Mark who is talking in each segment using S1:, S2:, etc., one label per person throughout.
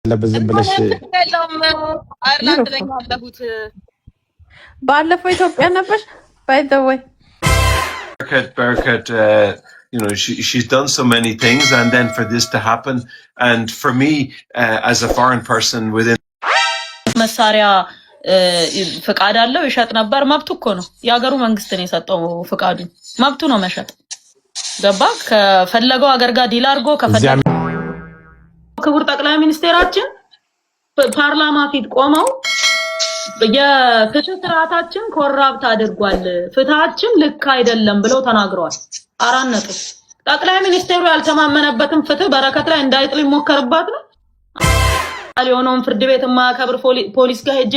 S1: ያለበት ዝም ብለሽ
S2: የለውም፣ አይርላንድ ነኝ ያለሁት።
S3: ባለፈው ኢትዮጵያ ነበርሽ by the way?
S4: Bereket, she's done so many things, and then for this to happen, and for me, as a foreign person within
S2: መሳሪያ ፍቃድ አለው፣ ይሸጥ ነበር። መብቱ እኮ ነው። የሀገሩ መንግስት ነው የሰጠው ፍቃዱ። መብቱ ነው መሸጥ። ገባ? ከፈለገው ሀገር ጋር deal አድርጎ ከፈለገው። ክቡር ጠቅላይ ሚኒስቴራችን ፓርላማ ፊት ቆመው የፍትህ ስርዓታችን corrupt አድርጓል፣ ፍትሃችን ልክ አይደለም ብለው ተናግረዋል። 4 ነጥብ። ጠቅላይ ሚኒስቴሩ ያልተማመነበትን ፍትህ በረከት ላይ እንዳይጥል ይሞከርባት ነው። የሆነውን ፍርድ ቤት የማያከብር ፖሊስ ጋር ሄጄ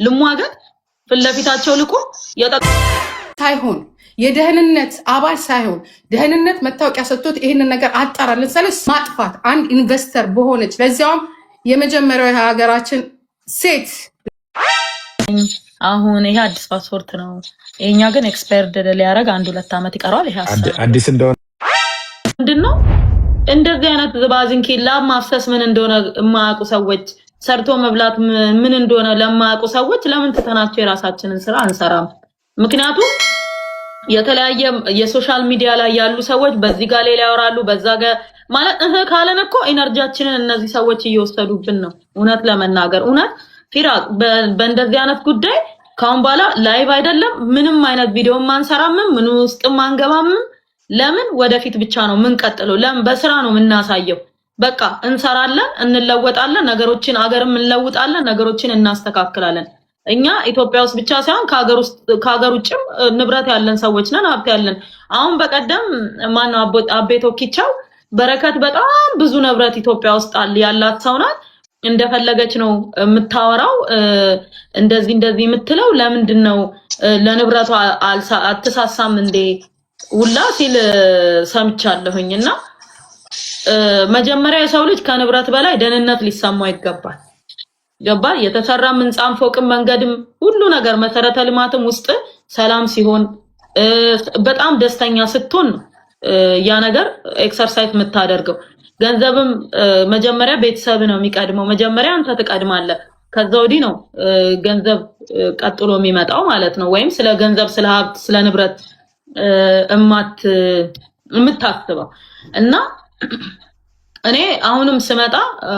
S2: ልሟገት? ፊት ለፊታቸው ልቁም?
S5: ሳይሆን የደህንነት አባል ሳይሆን ደህንነት መታወቂያ ሰጥቶት ይህንን ነገር አጣራልን ስለ ማጥፋት አንድ investor በሆነች፣ ለዚያውም የመጀመሪያው የሀገራችን ሴት።
S2: አሁን ይሄ አዲስ ፓስፖርት ነው። ይሄኛ ግን expired ሊያደርግ 1-2 ዓመት ይቀረዋል። ይሄ
S1: አዲስ እንደሆነ
S2: ምንድን ነው እንደዚህ አይነት ዝባዝንኪ? ላብ ማፍሰስ ምን እንደሆነ የማያውቁ ሰዎች፣ ሰርቶ መብላት ምን እንደሆነ ለማያውቁ ሰዎች ለምን ትተናቸው የራሳችንን ስራ አንሰራም? ምክንያቱም የተለያየ የ social media ላይ ያሉ ሰዎች በዚህ ጋር ሌላ ያወራሉ፣ በዛ ጋር ማለት እህ ካለን እኮ energy ያችንን እነዚህ ሰዎች እየወሰዱብን ነው። እውነት ለመናገር፣ እውነት ፊራ፣ በእንደዚህ አይነት ጉዳይ ካሁን በኋላ live አይደለም ምንም አይነት ቪዲዮ አንሰራምም፣ ምን ውስጥም አንገባምም። ለምን? ወደፊት ብቻ ነው የምንቀጥለው። ለምን? በስራ ነው የምናሳየው። በቃ እንሰራለን፣ እንለወጣለን፣ ነገሮችን አገርም እንለውጣለን፣ ነገሮችን እናስተካክላለን። እኛ ኢትዮጵያ ውስጥ ብቻ ሳይሆን ከሀገር ውጭም ንብረት ያለን ሰዎች ነን፣ ሀብት ያለን። አሁን በቀደም ማነው አቤ ቶኪቻው በረከት በጣም ብዙ ንብረት ኢትዮጵያ ውስጥ ያላት ሰው ናት። እንደፈለገች ነው የምታወራው። እንደዚህ እንደዚህ የምትለው ለምንድን ነው? ለንብረቷ አትሳሳም እንዴ ውላ ሲል ሰምቻለሁኝ። እና መጀመሪያ የሰው ልጅ ከንብረት በላይ ደህንነት ሊሰማው ይገባል። ገባ? የተሰራም ህንፃም ፎቅም መንገድም ሁሉ ነገር መሰረተ ልማትም ውስጥ ሰላም ሲሆን፣ በጣም ደስተኛ ስትሆን ነው ያ ነገር exercise የምታደርገው። ገንዘብም መጀመሪያ ቤተሰብ ነው የሚቀድመው። መጀመሪያ አንተ ትቀድማለህ። ከዛ ወዲህ ነው ገንዘብ ቀጥሎ የሚመጣው ማለት ነው። ወይም ስለ ገንዘብ፣ ስለ ሀብት፣ ስለ ንብረት እማት የምታስበው። እና እኔ አሁንም ስመጣ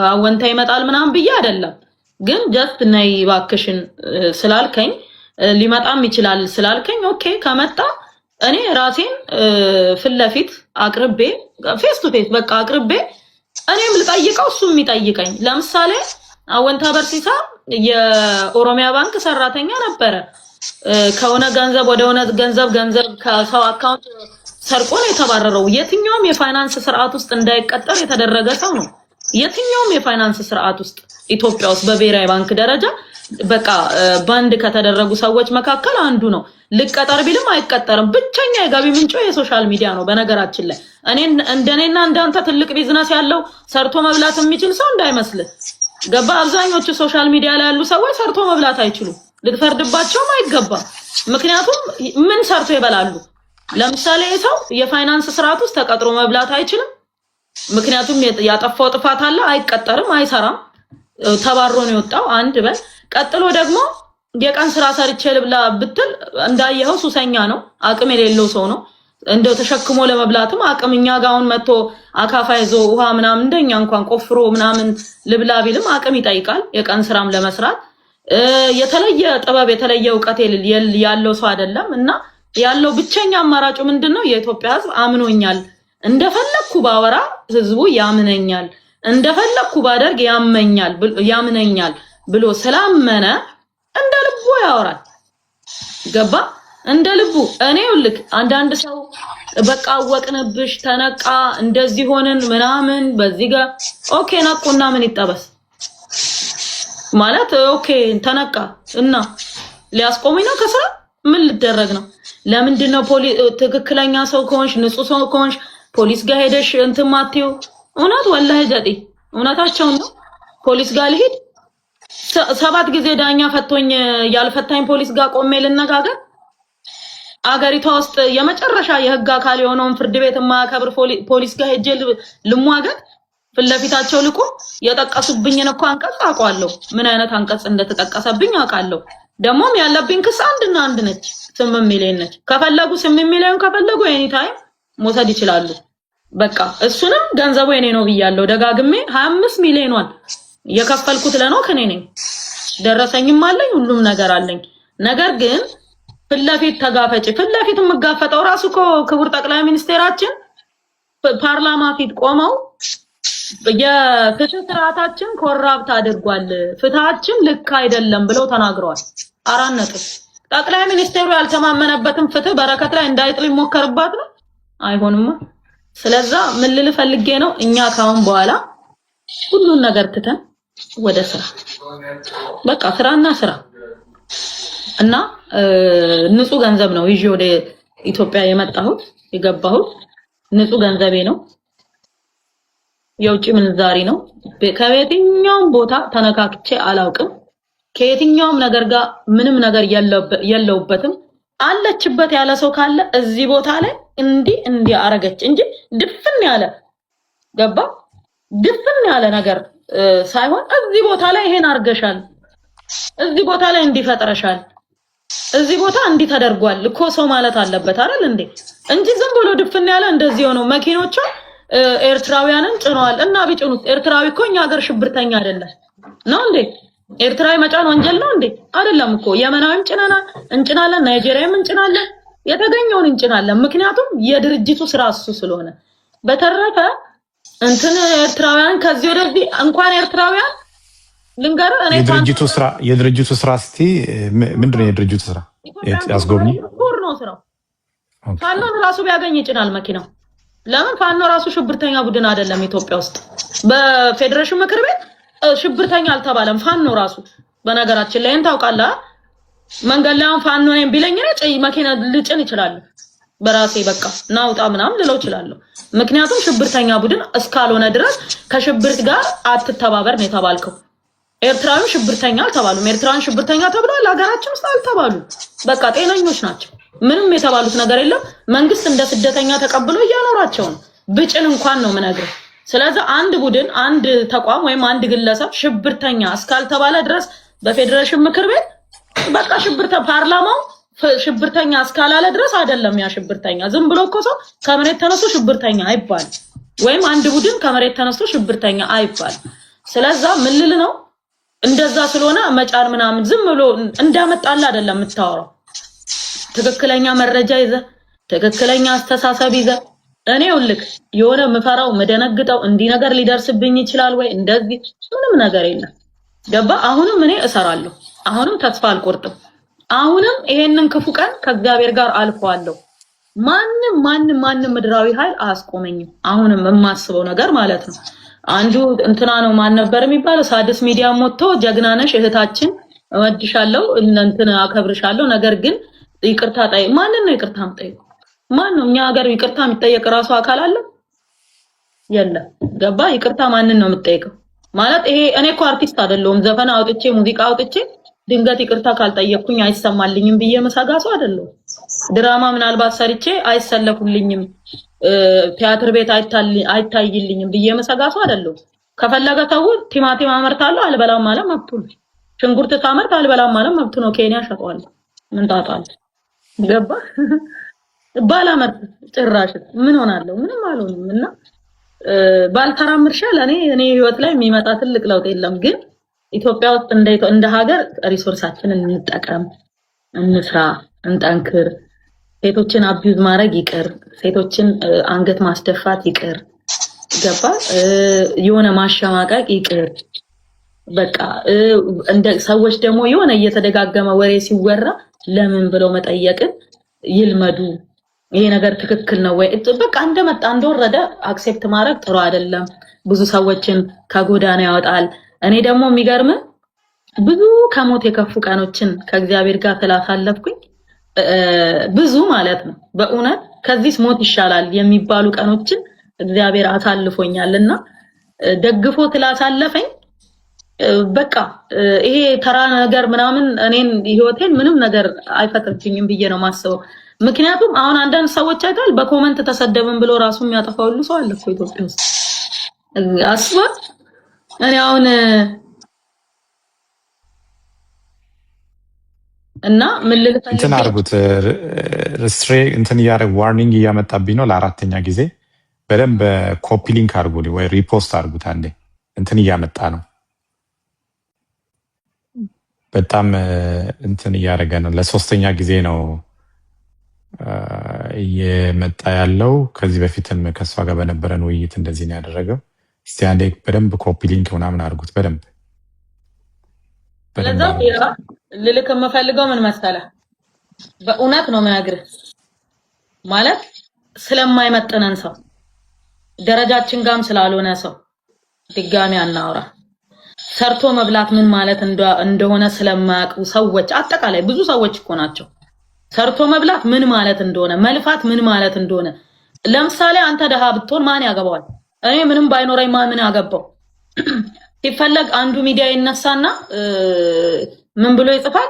S2: አወንታ ይመጣል ምናምን ብዬ አይደለም፣ ግን just ነይ እባክሽን ስላልከኝ፣ ሊመጣም ይችላል ስላልከኝ፣ okay፣ ከመጣ እኔ ራሴን ፊት ለፊት አቅርቤ፣ face to face በቃ አቅርቤ እኔም ልጠይቀው እሱም የሚጠይቀኝ። ለምሳሌ አወንታ በርሲሳ የኦሮሚያ ባንክ ሰራተኛ ነበረ። ከሆነ ገንዘብ ወደ ሆነ ገንዘብ ገንዘብ ከሰው account ሰርቆ ነው የተባረረው። የትኛውም የፋይናንስ ስርዓት ውስጥ እንዳይቀጠር የተደረገ ሰው ነው። የትኛውም የፋይናንስ ስርዓት ውስጥ ኢትዮጵያ ውስጥ በብሔራዊ ባንክ ደረጃ በቃ ባንድ ከተደረጉ ሰዎች መካከል አንዱ ነው። ልቀጠር ቢልም አይቀጠርም። ብቸኛ የገቢ ምንጩ የ social media ነው። በነገራችን ላይ እኔ እንደኔና እንዳንተ ትልቅ ቢዝነስ ያለው፣ ሰርቶ መብላት የሚችል ሰው እንዳይመስልህ። ገባ? አብዛኞቹ social media ላይ ያሉ ሰዎች ሰርቶ መብላት አይችሉም። ልትፈርድባቸውም አይገባም። ምክንያቱም ምን ሰርቶ ይበላሉ? ለምሳሌ ሰው የፋይናንስ ስርዓት ውስጥ ተቀጥሮ መብላት አይችልም። ምክንያቱም ያጠፋው ጥፋት አለ፣ አይቀጠርም፣ አይሰራም። ተባሮ ነው የወጣው። አንድ በል። ቀጥሎ ደግሞ የቀን ስራ ሰርቼ ልብላ ብትል እንዳየኸው ሱሰኛ ነው፣ አቅም የሌለው ሰው ነው። እንደው ተሸክሞ ለመብላትም አቅም፣ እኛ ጋር አሁን መጥቶ አካፋ ይዞ ውሃ ምናምን እንደኛ እንኳን ቆፍሮ ምናምን ልብላ ቢልም አቅም ይጠይቃል። የቀን ስራም ለመስራት የተለየ ጥበብ፣ የተለየ እውቀት ያለው ሰው አይደለም። እና ያለው ብቸኛ አማራጩ ምንድን ነው? የኢትዮጵያ ሕዝብ አምኖኛል፣ እንደፈለግኩ ባወራ ህዝቡ ያምነኛል፣ እንደፈለግኩ ባደርግ ያመኛል ያምነኛል ብሎ ስላመነ እንደ ልቡ ያወራል። ገባ? እንደ ልቡ። እኔ ልክ አንዳንድ ሰው በቃ አወቅንብሽ፣ ተነቃ፣ እንደዚህ ሆንን ምናምን በዚህ ጋር፣ okay፣ ነቁና ምን ይጠበስ ማለት? Okay፣ ተነቃ እና ሊያስቆሙኝ ነው ከስራ? ምን ልደረግ ነው? ለምንድን ነው ትክክለኛ ሰው ከሆንሽ፣ ንጹህ ሰው ከሆንሽ ፖሊስ ጋር ሄደሽ እንትን ማትይው? እውነት ወላሂ ጀጤ እውነታቸውን ነው። ፖሊስ ጋር ልሂድ? ሰባት ጊዜ ዳኛ ፈቶኝ ያልፈታኝ ፖሊስ ጋር ቆሜ ልነጋገር? አገሪቷ ውስጥ የመጨረሻ የህግ አካል የሆነውን ፍርድ ቤት የማያከብር ፖሊስ ጋር ሄጄ ልሟገት? ፊት ለፊታቸው ልቁም። የጠቀሱብኝን እኮ አንቀጽ አውቀዋለሁ። ምን አይነት አንቀጽ እንደተጠቀሰብኝ አውቃለሁ። ደግሞም ያለብኝ ክስ አንድና አንድ ነች፣ 8 ሚሊዮን ነች። ከፈለጉ 8 ሚሊዮን ከፈለጉ anytime መውሰድ ይችላሉ። በቃ እሱንም ገንዘቡ የኔ ነው ብያለሁ ደጋግሜ። 25 ሚሊዮኗን የከፈልኩት ለኖክ እኔ ነኝ። ደረሰኝም አለኝ፣ ሁሉም ነገር አለኝ። ነገር ግን ፊት ለፊት ተጋፈጭ። ፊት ለፊት የምጋፈጠው ራሱ እኮ ክቡር ጠቅላይ ሚኒስቴራችን ፓርላማ ፊት ቆመው የፍትህ ስርዓታችን corrupt አድርጓል፣ ፍትሃችን ልክ አይደለም ብለው ተናግረዋል። 4 ነጥብ። ጠቅላይ ሚኒስቴሩ ያልተማመነበትን ፍትህ በረከት ላይ እንዳይጥል ይሞከርባት ነው። አይሆንማ። ስለዛ ምን ልል ፈልጌ ነው፣ እኛ ካሁን በኋላ ሁሉን ነገር ትተን ወደ ስራ፣ በቃ ስራና ስራ እና ንጹህ ገንዘብ ነው ይዤ ወደ ኢትዮጵያ የመጣሁት የገባሁት ንጹህ ገንዘቤ ነው። የውጭ ምንዛሪ ነው። ከየትኛውም ቦታ ተነካክቼ አላውቅም። ከየትኛውም ነገር ጋር ምንም ነገር የለውበትም። አለችበት ያለ ሰው ካለ እዚህ ቦታ ላይ እንዲህ እንዲህ አረገች እንጂ ድፍን ያለ፣ ገባ፣ ድፍን ያለ ነገር ሳይሆን እዚህ ቦታ ላይ ይሄን አርገሻል፣ እዚህ ቦታ ላይ እንዲህ ፈጥረሻል፣ እዚህ ቦታ እንዲህ ተደርጓል እኮ ሰው ማለት አለበት አይደል እንዴ? እንጂ ዝም ብሎ ድፍን ያለ እንደዚህ ሆነው መኪኖቿ ኤርትራውያንን ጭነዋል እና ቢጭኑት ኤርትራዊ እኮ እኛ ሀገር ሽብርተኛ አይደለም ነው እንዴ? ኤርትራዊ መጫን ወንጀል ነው እንዴ? አይደለም እኮ። የመናዊም ጭነናል፣ እንጭናለን፣ ናይጄሪያም እንጭናለን፣ የተገኘውን እንጭናለን። ምክንያቱም የድርጅቱ ስራ እሱ ስለሆነ። በተረፈ እንትን ኤርትራውያን ከዚህ ወደዚህ እንኳን ኤርትራውያን ልንገርህ እኔ
S1: የድርጅቱ ስራ እስቲ ምንድን ነው? የድርጅቱ ስራ ያስጎብኝ።
S2: tour ነው ስራው። ፋኖን ራሱ ቢያገኝ ይጭናል መኪናው። ለምን? ፋኖ ራሱ ሽብርተኛ ቡድን አይደለም። ኢትዮጵያ ውስጥ በፌዴሬሽን ምክር ቤት ሽብርተኛ አልተባለም። ፋኖ ራሱ በነገራችን ላይ ታውቃለህ፣ መንገድ ላይ አሁን ፋኖ ነኝ ቢለኝ እኔ መኪና ልጭን ይችላል። በራሴ በቃ ናውጣ ምናምን ልለው እችላለሁ። ምክንያቱም ሽብርተኛ ቡድን እስካልሆነ ድረስ ከሽብርት ጋር አትተባበር ነው የተባልከው። ኤርትራዊ ሽብርተኛ አልተባሉም። ኤርትራውያን ሽብርተኛ ተብለዋል ሀገራችን ውስጥ አልተባሉም። በቃ ጤነኞች ናቸው። ምንም የተባሉት ነገር የለም። መንግስት እንደ ስደተኛ ተቀብሎ እያኖራቸው ነው። ብጭን እንኳን ነው የምነግርህ። ስለዚህ አንድ ቡድን፣ አንድ ተቋም ወይም አንድ ግለሰብ ሽብርተኛ እስካልተባለ ድረስ በፌዴሬሽን ምክር ቤት በቃ ሽብርተ ፓርላማው ሽብርተኛ እስካላለ ድረስ አይደለም ያ ሽብርተኛ። ዝም ብሎ እኮ ሰው ከመሬት ተነስቶ ሽብርተኛ አይባልም፣ ወይም አንድ ቡድን ከመሬት ተነስቶ ሽብርተኛ አይባልም። ስለዛ ምን ልል ነው፣ እንደዛ ስለሆነ መጫን ምናምን ዝም ብሎ እንዳመጣልህ አይደለም የምታወራው። ትክክለኛ መረጃ ይዘህ፣ ትክክለኛ አስተሳሰብ ይዘህ። እኔ ውልክ የሆነ ምፈራው ምደነግጠው እንዲህ ነገር ሊደርስብኝ ይችላል ወይ እንደዚህ ምንም ነገር የለም። ገባ? አሁንም እኔ እሰራለሁ። አሁንም ተስፋ አልቆርጥም። አሁንም ይሄንን ክፉ ቀን ከእግዚአብሔር ጋር አልፈዋለሁ። ማንም ማንም ማንም ምድራዊ ኃይል አያስቆመኝም። አሁንም የማስበው ነገር ማለት ነው። አንዱ እንትና ነው፣ ማን ነበር የሚባለው? ሳድስ ሚዲያ ሞቶ ጀግና ነሽ እህታችን፣ እወድሻለሁ፣ እንትን አከብርሻለሁ፣ ነገር ግን ይቅርታ ጠይቅ። ማንን ነው ይቅርታ የምጠይቀው? ማን ነው? እኛ ሀገር ይቅርታ የሚጠየቅ ራሱ አካል አለ? የለም። ገባ? ይቅርታ ማንን ነው የምጠይቀው? ማለት ይሄ እኔ እኮ አርቲስት አይደለሁም። ዘፈን አውጥቼ ሙዚቃ አውጥቼ ድንገት ይቅርታ ካልጠየቅኩኝ አይሰማልኝም ብዬ መሰጋ ሰው አይደለሁም። ድራማ ምናልባት ሰርቼ አይሰለፉልኝም፣ ቲያትር ቤት አይታይልኝም ብዬ መሰጋ ሰው አይደለሁም። ከፈለገ ሰው ቲማቲም አመርታለሁ አልበላም ማለት መብቱ ነው። ሽንኩርት ሳመርት አልበላም ማለት መብቱ ነው። ኬንያ ሸጠዋለሁ። ምን ጣጣ አለ? ገባ? ባላመርት ጭራሽ ምን ሆናለሁ? ምንም አልሆንም። እና ባልሰራም እርሻ ለእኔ እኔ ህይወት ላይ የሚመጣ ትልቅ ለውጥ የለም። ግን ኢትዮጵያ ውስጥ እንደ ሀገር resource ኣችንን እንጠቀም፣ እንስራ፣ እንጠንክር። ሴቶችን abuse ማድረግ ይቅር፣ ሴቶችን አንገት ማስደፋት ይቅር። ገባ? የሆነ ማሸማቀቅ ይቅር። በቃ እንደ ሰዎች ደግሞ የሆነ እየተደጋገመ ወሬ ሲወራ ለምን ብለው መጠየቅን ይልመዱ። ይሄ ነገር ትክክል ነው ወይ? በቃ እንደመጣ እንደወረደ accept ማድረግ ጥሩ አይደለም። ብዙ ሰዎችን ከጎዳና ያወጣል። እኔ ደግሞ የሚገርም ብዙ ከሞት የከፉ ቀኖችን ከእግዚአብሔር ጋር ስላሳለፍኩኝ ብዙ ማለት ነው፣ በእውነት ከዚህ ሞት ይሻላል የሚባሉ ቀኖችን እግዚአብሔር አሳልፎኛል እና ደግፎ ስላሳለፈኝ በቃ ይሄ ተራ ነገር ምናምን እኔን ህይወቴን ምንም ነገር አይፈጥርብኝም ብዬ ነው የማስበው። ምክንያቱም አሁን አንዳንድ ሰዎች አይታል በ comment ተሰደብን ብሎ ራሱ የሚያጠፋ ሁሉ ሰው አለ እኮ ኢትዮጵያ ውስጥ። አስባ እኔ አሁን እና ምን ልል
S1: እንትን አድርጉት ስትሬ እንትን እያደረግ warning እያመጣብኝ ነው ለአራተኛ ጊዜ። በደንብ copy link አድርጉ ወይ repost አድርጉት። አንዴ እንትን እያመጣ ነው፣ በጣም እንትን እያደረገ ነው። ለሶስተኛ ጊዜ ነው እየመጣ ያለው። ከዚህ በፊትም ከእሷ ጋር በነበረን ውይይት እንደዚህ ነው ያደረገው። እስቲ አንዴ በደንብ copy link ምናምን አድርጉት በደንብ
S2: ስለዛ ልልክ የምፈልገው ምን መሰለህ፣ በእውነት ነው የምነግርህ፣ ማለት ስለማይመጥነን ሰው ደረጃችን ጋም ስላልሆነ ሰው ድጋሚ አናውራ። ሰርቶ መብላት ምን ማለት እንደሆነ ስለማያውቁ ሰዎች፣ አጠቃላይ ብዙ ሰዎች እኮ ናቸው። ሰርቶ መብላት ምን ማለት እንደሆነ፣ መልፋት ምን ማለት እንደሆነ። ለምሳሌ አንተ ደሃ ብትሆን ማን ያገባዋል? እኔ ምንም ባይኖረኝ ማን ምን ያገባው? ሲፈለግ አንዱ ሚዲያ ይነሳና ምን ብሎ ይጽፋል?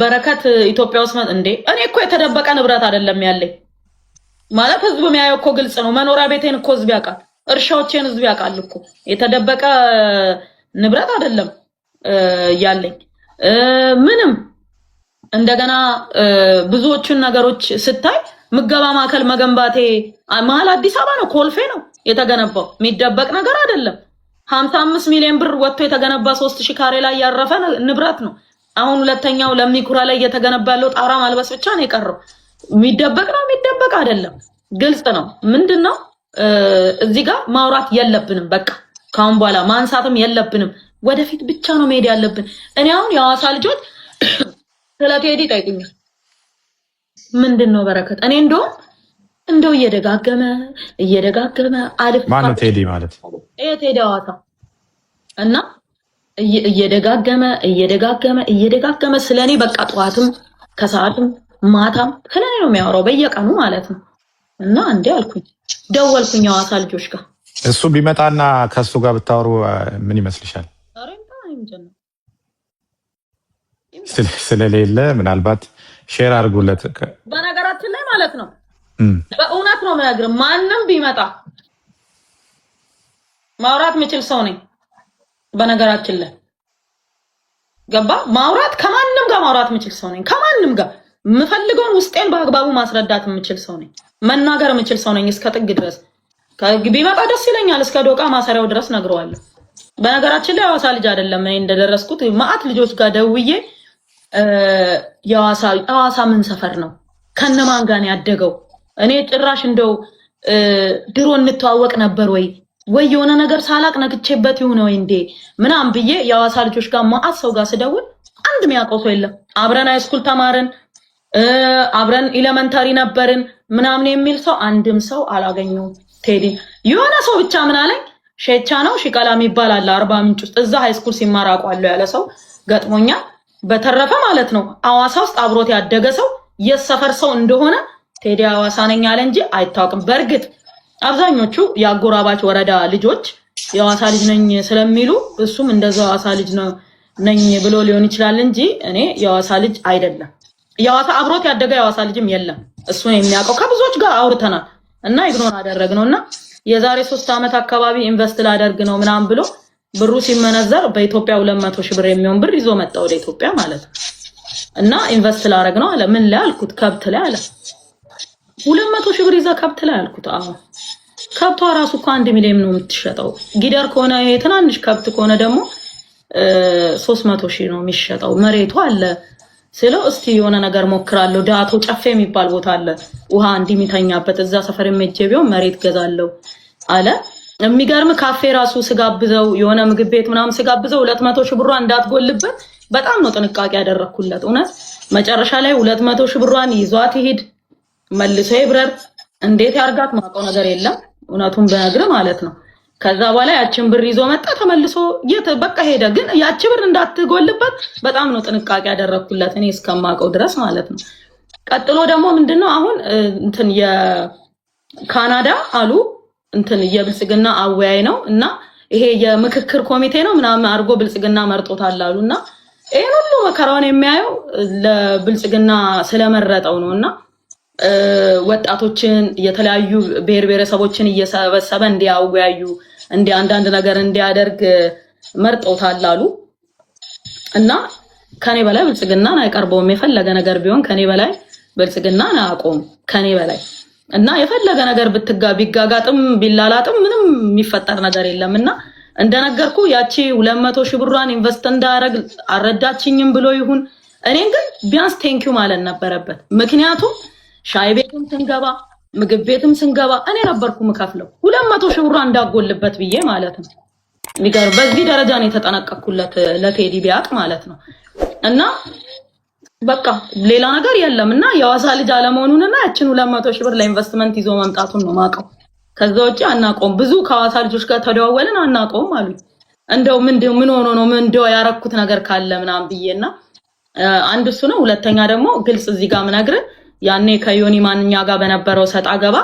S2: በረከት ኢትዮጵያ ውስጥ እንዴ! እኔ እኮ የተደበቀ ንብረት አይደለም ያለኝ። ማለት ህዝቡ የሚያየው እኮ ግልጽ ነው። መኖሪያ ቤቴን እኮ ህዝብ ያውቃል። እርሻዎቼን ህዝብ ያውቃል እኮ። የተደበቀ ንብረት አይደለም ያለኝ ምንም። እንደገና ብዙዎቹን ነገሮች ስታይ ምገባ ማዕከል መገንባቴ መሀል አዲስ አበባ ነው፣ ኮልፌ ነው የተገነባው። የሚደበቅ ነገር አይደለም። 55 ሚሊዮን ብር ወጥቶ የተገነባ 3000 ካሬ ላይ ያረፈ ንብረት ነው። አሁን ሁለተኛው ለሚኩራ ላይ እየተገነባ ያለው ጣራ ማልበስ ብቻ ነው የቀረው። የሚደበቅ ነው የሚደበቅ አይደለም፣ ግልጽ ነው። ምንድነው እዚህ ጋር ማውራት የለብንም። በቃ ከአሁን በኋላ ማንሳትም የለብንም። ወደፊት ብቻ ነው መሄድ ያለብን። እኔ አሁን የሐዋሳ ልጆች ስለ ቴዲ ይጠይቁኛል። ምንድን ነው በረከት? እኔ እንደውም እንደው እየደጋገመ እየደጋገመ አልፍ
S1: ማነው ቴዲ ማለት?
S2: ይሄ ቴዲ ሐዋሳ እና እየደጋገመ እየደጋገመ እየደጋገመ ስለኔ በቃ ጠዋትም ከሰዓትም ማታም ስለኔ ነው የሚያወራው በየቀኑ ማለት ነው። እና እንዴ አልኩኝ፣ ደወልኩኝ ሐዋሳ ልጆች ጋር።
S1: እሱ ቢመጣና ከእሱ ጋር ብታወሩ ምን ይመስልሻል? ስለሌለ ምናልባት share አድርጉለት።
S2: በነገራችን ላይ ማለት ነው በእውነት ነው የምነግርህ፣ ማንም ቢመጣ ማውራት የምችል ሰው ነኝ። በነገራችን ላይ ገባ ማውራት ከማንም ጋር ማውራት የምችል ሰው ነኝ። ከማንም ጋር የምፈልገውን ውስጤን በአግባቡ ማስረዳት የምችል ሰው ነኝ። መናገር የምችል ሰው ነኝ እስከ ጥግ ድረስ። ቢመጣ ደስ ይለኛል። እስከ ዶቃ ማሰሪያው ድረስ ነግረዋለሁ። በነገራችን ላይ ሐዋሳ ልጅ አይደለም። እኔ እንደደረስኩት መአት ልጆች ጋር ደውዬ የሐዋሳ ምን ሰፈር ነው ከነማን ጋር ነው ያደገው? እኔ ጭራሽ እንደው ድሮ እንተዋወቅ ነበር ወይ ወይ የሆነ ነገር ሳላቅ ነክቼበት ይሁን ወይ እንዴ ምናምን ብዬ የሐዋሳ ልጆች ጋር መአት ሰው ጋር ስደውል አንድ የሚያውቀው ሰው የለም። አብረን high school ተማርን፣ አብረን elementary ነበርን ምናምን የሚል ሰው አንድም ሰው አላገኘሁም። ቴዲ የሆነ ሰው ብቻ ምን አለኝ፣ ሼቻ ነው ሽቀላ የሚባል አለ አርባ ምንጭ ውስጥ እዛ high school ሲማር አውቀዋለሁ ያለ ሰው ገጥሞኛል። በተረፈ ማለት ነው ሐዋሳ ውስጥ አብሮት ያደገ ሰው የሰፈር ሰው እንደሆነ ቴዲ ሐዋሳ ነኝ አለ እንጂ አይታወቅም። በእርግጥ አብዛኞቹ የአጎራባች ወረዳ ልጆች የሐዋሳ ልጅ ነኝ ስለሚሉ እሱም እንደዛው ሐዋሳ ልጅ ነው ነኝ ብሎ ሊሆን ይችላል እንጂ እኔ የሐዋሳ ልጅ አይደለም። የሐዋሳ አብሮት ያደገ የሐዋሳ ልጅም የለም። እሱን የሚያውቀው ከብዙዎች ጋር አውርተናል እና ignore አደረግነው እና የዛሬ 3 ዓመት አካባቢ invest ላደርግ ነው ምናምን ብሎ ብሩ ሲመነዘር በኢትዮጵያ 200,000 ብር የሚሆን ብር ይዞ መጣ ወደ ኢትዮጵያ ማለት ነው። እና invest ላደርግ ነው አለ። ምን ላይ አልኩት? ከብት ላይ አለ። 200,000 ብር ይዛ ከብት ላይ አልኩት። አዎ ከብቷ ራሱ እኮ 1 ሚሊዮን ነው የምትሸጠው። ጊደር ከሆነ ይሄ ትናንሽ ከብት ከሆነ ደግሞ 300,000 ነው የሚሸጠው። መሬቱ አለ ስለው እስቲ የሆነ ነገር ሞክራለሁ። ዳቶ ጨፌ የሚባል ቦታ አለ ውሃ እንዲሚተኛበት እዛ ሰፈር ሄጄ ቢሆን መሬት ገዛለሁ አለ። የሚገርም ካፌ ራሱ ስጋብዘው የሆነ ምግብ ቤት ምናምን ስጋብዘው 200,000 ብሯን እንዳትጎልበት በጣም ነው ጥንቃቄ ያደረኩለት። እውነት መጨረሻ ላይ 200,000 ብሯን ይዟት ይሄድ መልሶ ይብረር እንዴት ያርጋት ማውቀው ነገር የለም። እውነቱን ብነግርህ ማለት ነው። ከዛ በኋላ ያችን ብር ይዞ መጣ። ተመልሶ የት በቃ ሄደ። ግን ያቺ ብር እንዳትጎልበት በጣም ነው ጥንቃቄ ያደረኩለት እኔ እስከማውቀው ድረስ ማለት ነው። ቀጥሎ ደግሞ ምንድነው አሁን እንትን የካናዳ አሉ እንትን የብልጽግና አወያይ ነው እና ይሄ የምክክር ኮሚቴ ነው ምናምን አድርጎ ብልጽግና መርጦታል አሉ እና ይሄን ሁሉ መከራውን የሚያየው ለብልጽግና ስለመረጠው ነው እና ወጣቶችን የተለያዩ ብሔር ብሔረሰቦችን እየሰበሰበ እንዲያወያዩ እንዲ አንዳንድ ነገር እንዲያደርግ መርጠውታል አሉ። እና ከኔ በላይ ብልጽግናን አይቀርበውም። የፈለገ ነገር ቢሆን ከኔ በላይ ብልጽግናን አያውቀውም ከኔ በላይ። እና የፈለገ ነገር ብትጋ ቢጋጋጥም ቢላላጥም ምንም የሚፈጠር ነገር የለም። እና እንደነገርኩ ያቺ 200,000 ብሯን invest እንዳያደርግ አልረዳችኝም ብሎ ይሁን፣ እኔን ግን ቢያንስ thank you ማለት ነበረበት። ምክንያቱም ሻይ ቤትም ስንገባ ምግብ ቤትም ስንገባ እኔ ነበርኩ ምከፍለው፣ 200,000 ብሯን እንዳጎልበት ብዬ ማለት ነው። የሚገርም፣ በዚህ ደረጃ ነው የተጠነቀቅኩለት ለቴዲ ቢያቅ ማለት ነው። እና በቃ ሌላ ነገር የለም። እና የሐዋሳ ልጅ አለመሆኑንና ያችን 200,000 ብር ለኢንቨስትመንት ይዞ መምጣቱን ነው ማውቀው። ከዛ ውጭ አናውቀውም። ብዙ ከሐዋሳ ልጆች ጋር ተደዋወልን፣ አናውቀውም አሉኝ። እንደው ምን ሆኖ ነው፣ ምን እንደው ያረኩት ነገር ካለ ምናምን ብዬና አንድ እሱ ነው። ሁለተኛ ደግሞ ግልጽ እዚህ ጋር ምነግርህ ያኔ ከዮኒ ማንኛ ጋር በነበረው ሰጣ ገባ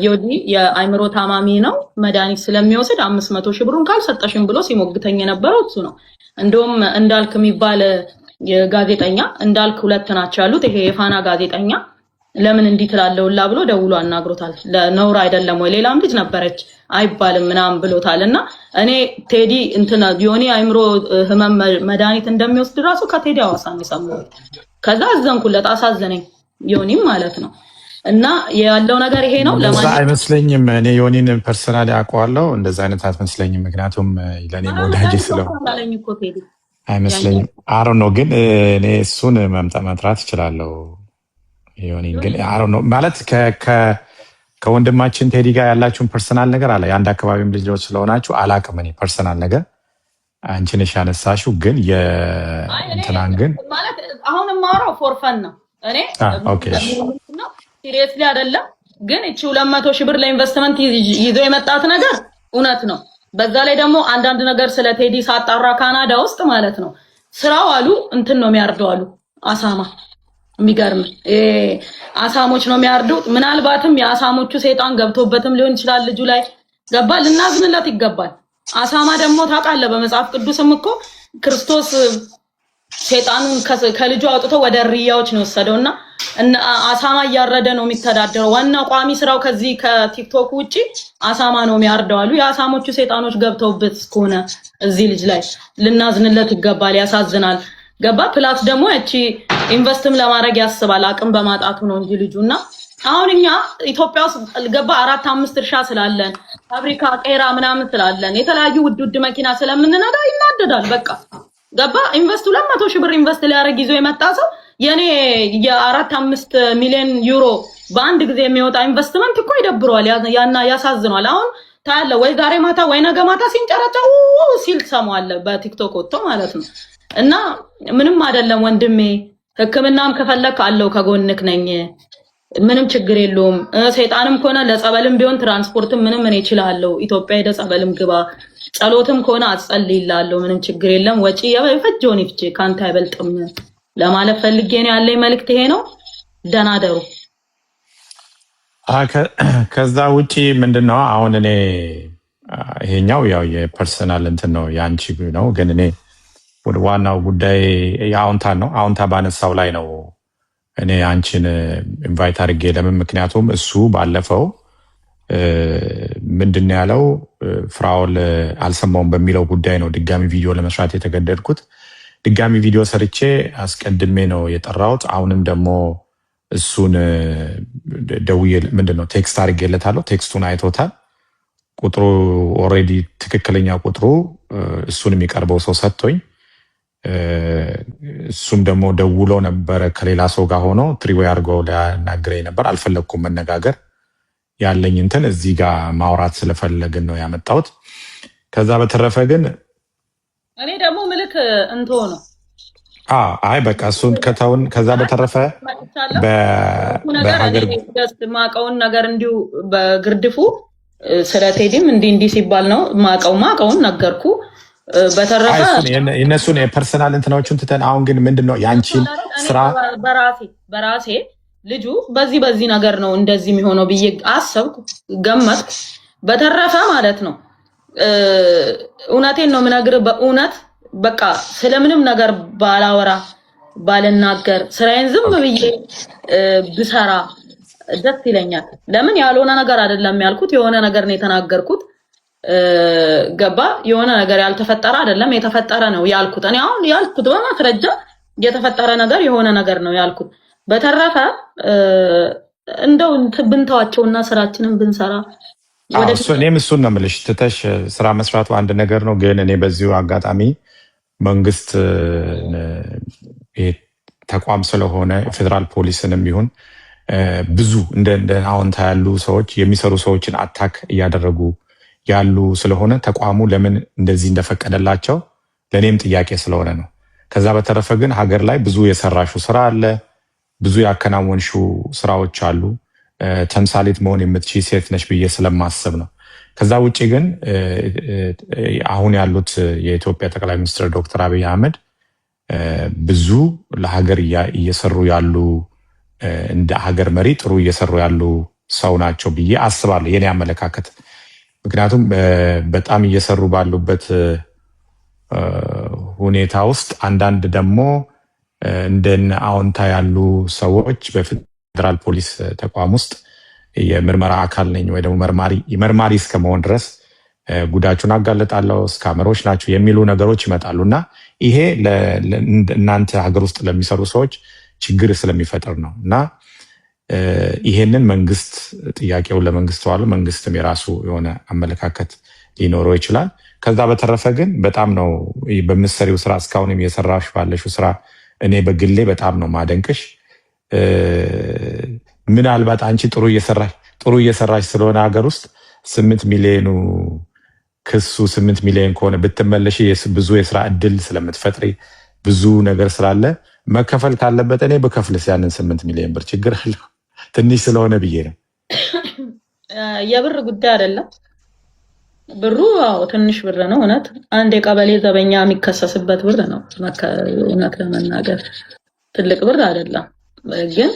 S2: ዮኒ የአይምሮ ታማሚ ነው፣ መድኃኒት ስለሚወስድ 500,000 ብሩን ካልሰጠሽም ብሎ ሲሞግተኝ የነበረው እሱ ነው። እንደውም እንዳልክ የሚባል ጋዜጠኛ፣ እንዳልክ ሁለት ናቸው ያሉት፣ ይሄ የፋና ጋዜጠኛ ለምን እንዲህ ትላለህ ሁላ ብሎ ደውሎ አናግሮታል። ለነውር አይደለም ወይ፣ ሌላም ልጅ ነበረች፣ አይባልም ምናምን ብሎታል። እና እኔ ቴዲ እንትና ዮኒ አይምሮ ህመም መድኃኒት እንደሚወስድ ራሱ ከቴዲ ሐዋሳ ነው የሰማሁት። ከዛ አዘንኩለት፣ አሳዘነኝ ዮኒም ማለት ነው። እና ያለው ነገር ይሄ ነው።
S1: እንደዛ
S2: ለማንኛውም
S1: አይመስለኝም። እኔ ዮኒን personally አውቀዋለሁ። እንደዛ አይነት አትመስለኝም። ምክንያቱም ለእኔ ወዳጄ ስለው
S2: አለኝ እኮ ቴዲ።
S1: አይመስለኝም። I don't know፣ ግን እኔ እሱን መጥራት እችላለሁ። ዮኒን ግን I don't know፣ ማለት ከወንድማችን ቴዲ ጋር ያላችሁን personal ነገር አለ፣ የአንድ አካባቢም ልጆች ስለሆናችሁ አላቅም። እኔ personal ነገር አንቺ ነሽ ያነሳሽው፣ ግን
S2: አይ እኔ
S1: የእንትናን ግን
S2: ማለት አሁን የማወራው for fun ነው። እኔ
S1: okay እሺ።
S2: Seriously አይደለም። ግን እቺ 200,000 ብር ለኢንቨስትመንት ይዞ የመጣት ነገር እውነት ነው። በዛ ላይ ደግሞ አንዳንድ ነገር ስለ ቴዲ ሳጣራ ካናዳ ውስጥ ማለት ነው ስራው አሉ እንትን ነው የሚያርደው አሉ፣ አሳማ። የሚገርም አሳሞች ነው የሚያርደው። ምናልባትም የአሳሞቹ ሰይጣን ገብቶበትም ሊሆን ይችላል ልጁ ላይ፣ ገባ፣ ልናዝንለት ይገባል። አሳማ ደግሞ ታውቃለህ፣ በመጽሐፍ ቅዱስም እኮ ክርስቶስ ሴጣኑን ከልጁ አውጥቶ ወደ እሪያዎች ነው የወሰደው። እና አሳማ እያረደ ነው የሚተዳደረው። ዋና ቋሚ ስራው ከዚህ ከቲክቶክ ውጪ አሳማ ነው የሚያርደው አሉ። የአሳሞቹ ሴጣኖች ገብተውበት ከሆነ እዚህ ልጅ ላይ ልናዝንለት ይገባል። ያሳዝናል። ገባ፣ plus ደግሞ ያቺ invest ም ለማድረግ ያስባል፣ አቅም በማጣቱ ነው እንጂ ልጁ። እና አሁን እኛ ኢትዮጵያ ውስጥ፣ ገባ፣ አራት አምስት እርሻ ስላለን፣ ፋብሪካ ቄራ ምናምን ስላለን፣ የተለያዩ ውድ ውድ መኪና ስለምንነዳ ይናደዳል። በቃ ገባ፣ invest 200,000 ብር invest ሊያደርግ ይዞ የመጣ ሰው የኔ የ4-5 ሚሊዮን ዩሮ በአንድ ጊዜ የሚወጣ ኢንቨስትመንት እኮ ይደብረዋል፣ ያና ያሳዝነዋል። አሁን ታያለህ ወይ ዛሬ ማታ ወይ ነገ ማታ ሲንጨረጫ ሲል ትሰማዋለህ በቲክቶክ ወጥቶ ማለት ነው። እና ምንም አይደለም ወንድሜ፣ ሕክምናም ከፈለክ አለው፣ ከጎንክ ነኝ። ምንም ችግር የለውም። ሰይጣንም ከሆነ ለጸበልም ቢሆን ትራንስፖርትም ምንም እኔ እችላለሁ። ኢትዮጵያ ሄደ ጸበልም ግባ፣ ጸሎትም ከሆነ አጸልይልሃለሁ። ምንም ችግር የለም። ወጪ የፈጀውን ይፍጭ፣ ከአንተ አይበልጥም ለማለት ፈልጌ ነው። ያለኝ መልእክት ይሄ ነው። ደህና ደሩ።
S1: ከዛ ውጪ ምንድን ነው፣ አሁን እኔ ይሄኛው ያው የ personal እንትን ነው፣ የአንቺ ነው። ግን እኔ ወደ ዋናው ጉዳይ የአዎንታን ነው። አዎንታ ባነሳው ላይ ነው እኔ አንቺን invite አድርጌ። ለምን? ምክንያቱም እሱ ባለፈው ምንድን ነው ያለው፣ ፍራኦል አልሰማውም በሚለው ጉዳይ ነው ድጋሚ ቪዲዮ ለመስራት የተገደድኩት። ድጋሚ ቪዲዮ ሰርቼ አስቀድሜ ነው የጠራሁት። አሁንም ደግሞ እሱን ደውዬ፣ ምንድን ነው፣ text አድርጌለታለሁ። Text ኡን አይቶታል። ቁጥሩ already ትክክለኛ ቁጥሩ እሱን የሚቀርበው ሰው ሰጥቶኝ እሱም ደግሞ ደውሎ ነበረ፣ ከሌላ ሰው ጋር ሆኖ three way አድርጎ ሊያናግረኝ ነበር። አልፈለግኩም መነጋገር፣ ያለኝ እንትን እዚህ ጋር ማውራት ስለፈለግን ነው ያመጣሁት። ከዛ በተረፈ ግን
S2: እኔ ደግሞ ምልክ እንቶ ነው።
S1: አይ በቃ እሱን ከተውን ከዛ በተረፈ
S2: መጥቻለሁ ነገር
S1: በሀገር
S2: እኔ just ማቀውን ነገር እንዲሁ በግርድፉ ስለ ቴዲም እንዲህ እንዲህ ሲባል ነው ማቀው፣ ማቀውን ነገርኩ። በተረፈ
S1: አይ እሱን የእነሱን የ personal እንትኖቹን ትተን አሁን ግን ምንድን ነው የአንቺን
S2: እኔ
S1: ስራ
S2: በራሴ ልጁ በዚህ በዚህ ነገር ነው እንደዚህ የሚሆነው ብዬ አሰብኩ፣ ገመትኩ። በተረፈ ማለት ነው እውነቴን ነው የምነግርህ፣ በእውነት በቃ ስለምንም ነገር ባላወራ ባልናገር ስራዬን ዝም ብዬ ብሰራ ደስ ይለኛል። ለምን ያልሆነ ነገር አይደለም ያልኩት፣ የሆነ ነገር ነው የተናገርኩት። ገባ የሆነ ነገር ያልተፈጠረ አይደለም፣ የተፈጠረ ነው ያልኩት። እኔ አሁን ያልኩት በማስረጃ የተፈጠረ ነገር የሆነ ነገር ነው ያልኩት። በተረፈ እንደው ብንተዋቸውና ስራችንን ብንሰራ።
S1: እኔም እሱን ነው የምልሽ። ትተሽ ስራ መስራቱ አንድ ነገር ነው። ግን እኔ በዚሁ አጋጣሚ መንግስት ተቋም ስለሆነ ፌዴራል ፖሊስንም ይሁን ብዙ እንደ አዎንታ ያሉ ሰዎች የሚሰሩ ሰዎችን attack እያደረጉ ያሉ ስለሆነ ተቋሙ ለምን እንደዚህ እንደፈቀደላቸው ለእኔም ጥያቄ ስለሆነ ነው። ከዛ በተረፈ ግን ሀገር ላይ ብዙ የሰራሽው ስራ አለ፣ ብዙ ያከናወንሽው ስራዎች አሉ። ተምሳሌት መሆን የምትችይ ሴት ነሽ ብዬ ስለማስብ ነው። ከዛ ውጭ ግን አሁን ያሉት የኢትዮጵያ ጠቅላይ ሚኒስትር ዶክተር አብይ አህመድ ብዙ ለሀገር እየሰሩ ያሉ፣ እንደ ሀገር መሪ ጥሩ እየሰሩ ያሉ ሰው ናቸው ብዬ አስባለሁ፣ የኔ አመለካከት። ምክንያቱም በጣም እየሰሩ ባሉበት ሁኔታ ውስጥ አንዳንድ ደግሞ እንደነ አዎንታ ያሉ ሰዎች በፌዴራል ፖሊስ ተቋም ውስጥ የምርመራ አካል ነኝ ወይ ደግሞ መርማሪ እስከመሆን ድረስ ጉዳችሁን አጋልጣለሁ፣ scammer ኦች ናቸው የሚሉ ነገሮች ይመጣሉ እና ይሄ እናንተ ሀገር ውስጥ ለሚሰሩ ሰዎች ችግር ስለሚፈጥር ነው። እና ይሄንን መንግስት ጥያቄውን ለመንግስት ተዋሉ፣ መንግስትም የራሱ የሆነ አመለካከት ሊኖረው ይችላል። ከዛ በተረፈ ግን በጣም ነው በምትሰሪው ስራ፣ እስካሁንም እየሰራሽ ባለሽው ስራ እኔ በግሌ በጣም ነው ማደንቅሽ። ምናልባት አንቺ ጥሩ እየሰራሽ ስለሆነ ሀገር ውስጥ 8 ሚሊዮኑ ክሱ 8 ሚሊዮን ከሆነ ብትመለሽ ብዙ የስራ እድል ስለምትፈጥሪ፣ ብዙ ነገር ስላለ መከፈል ካለበት እኔ ብከፍልስ ያንን 8 ሚሊዮን ብር ችግር አለው? ትንሽ ስለሆነ ብዬ ነው።
S2: የብር ጉዳይ አይደለም። ብሩ አዎ ትንሽ ብር ነው። እውነት አንድ የቀበሌ ዘበኛ የሚከሰስበት ብር ነው። እውነት ለመናገር ትልቅ ብር አይደለም። ግን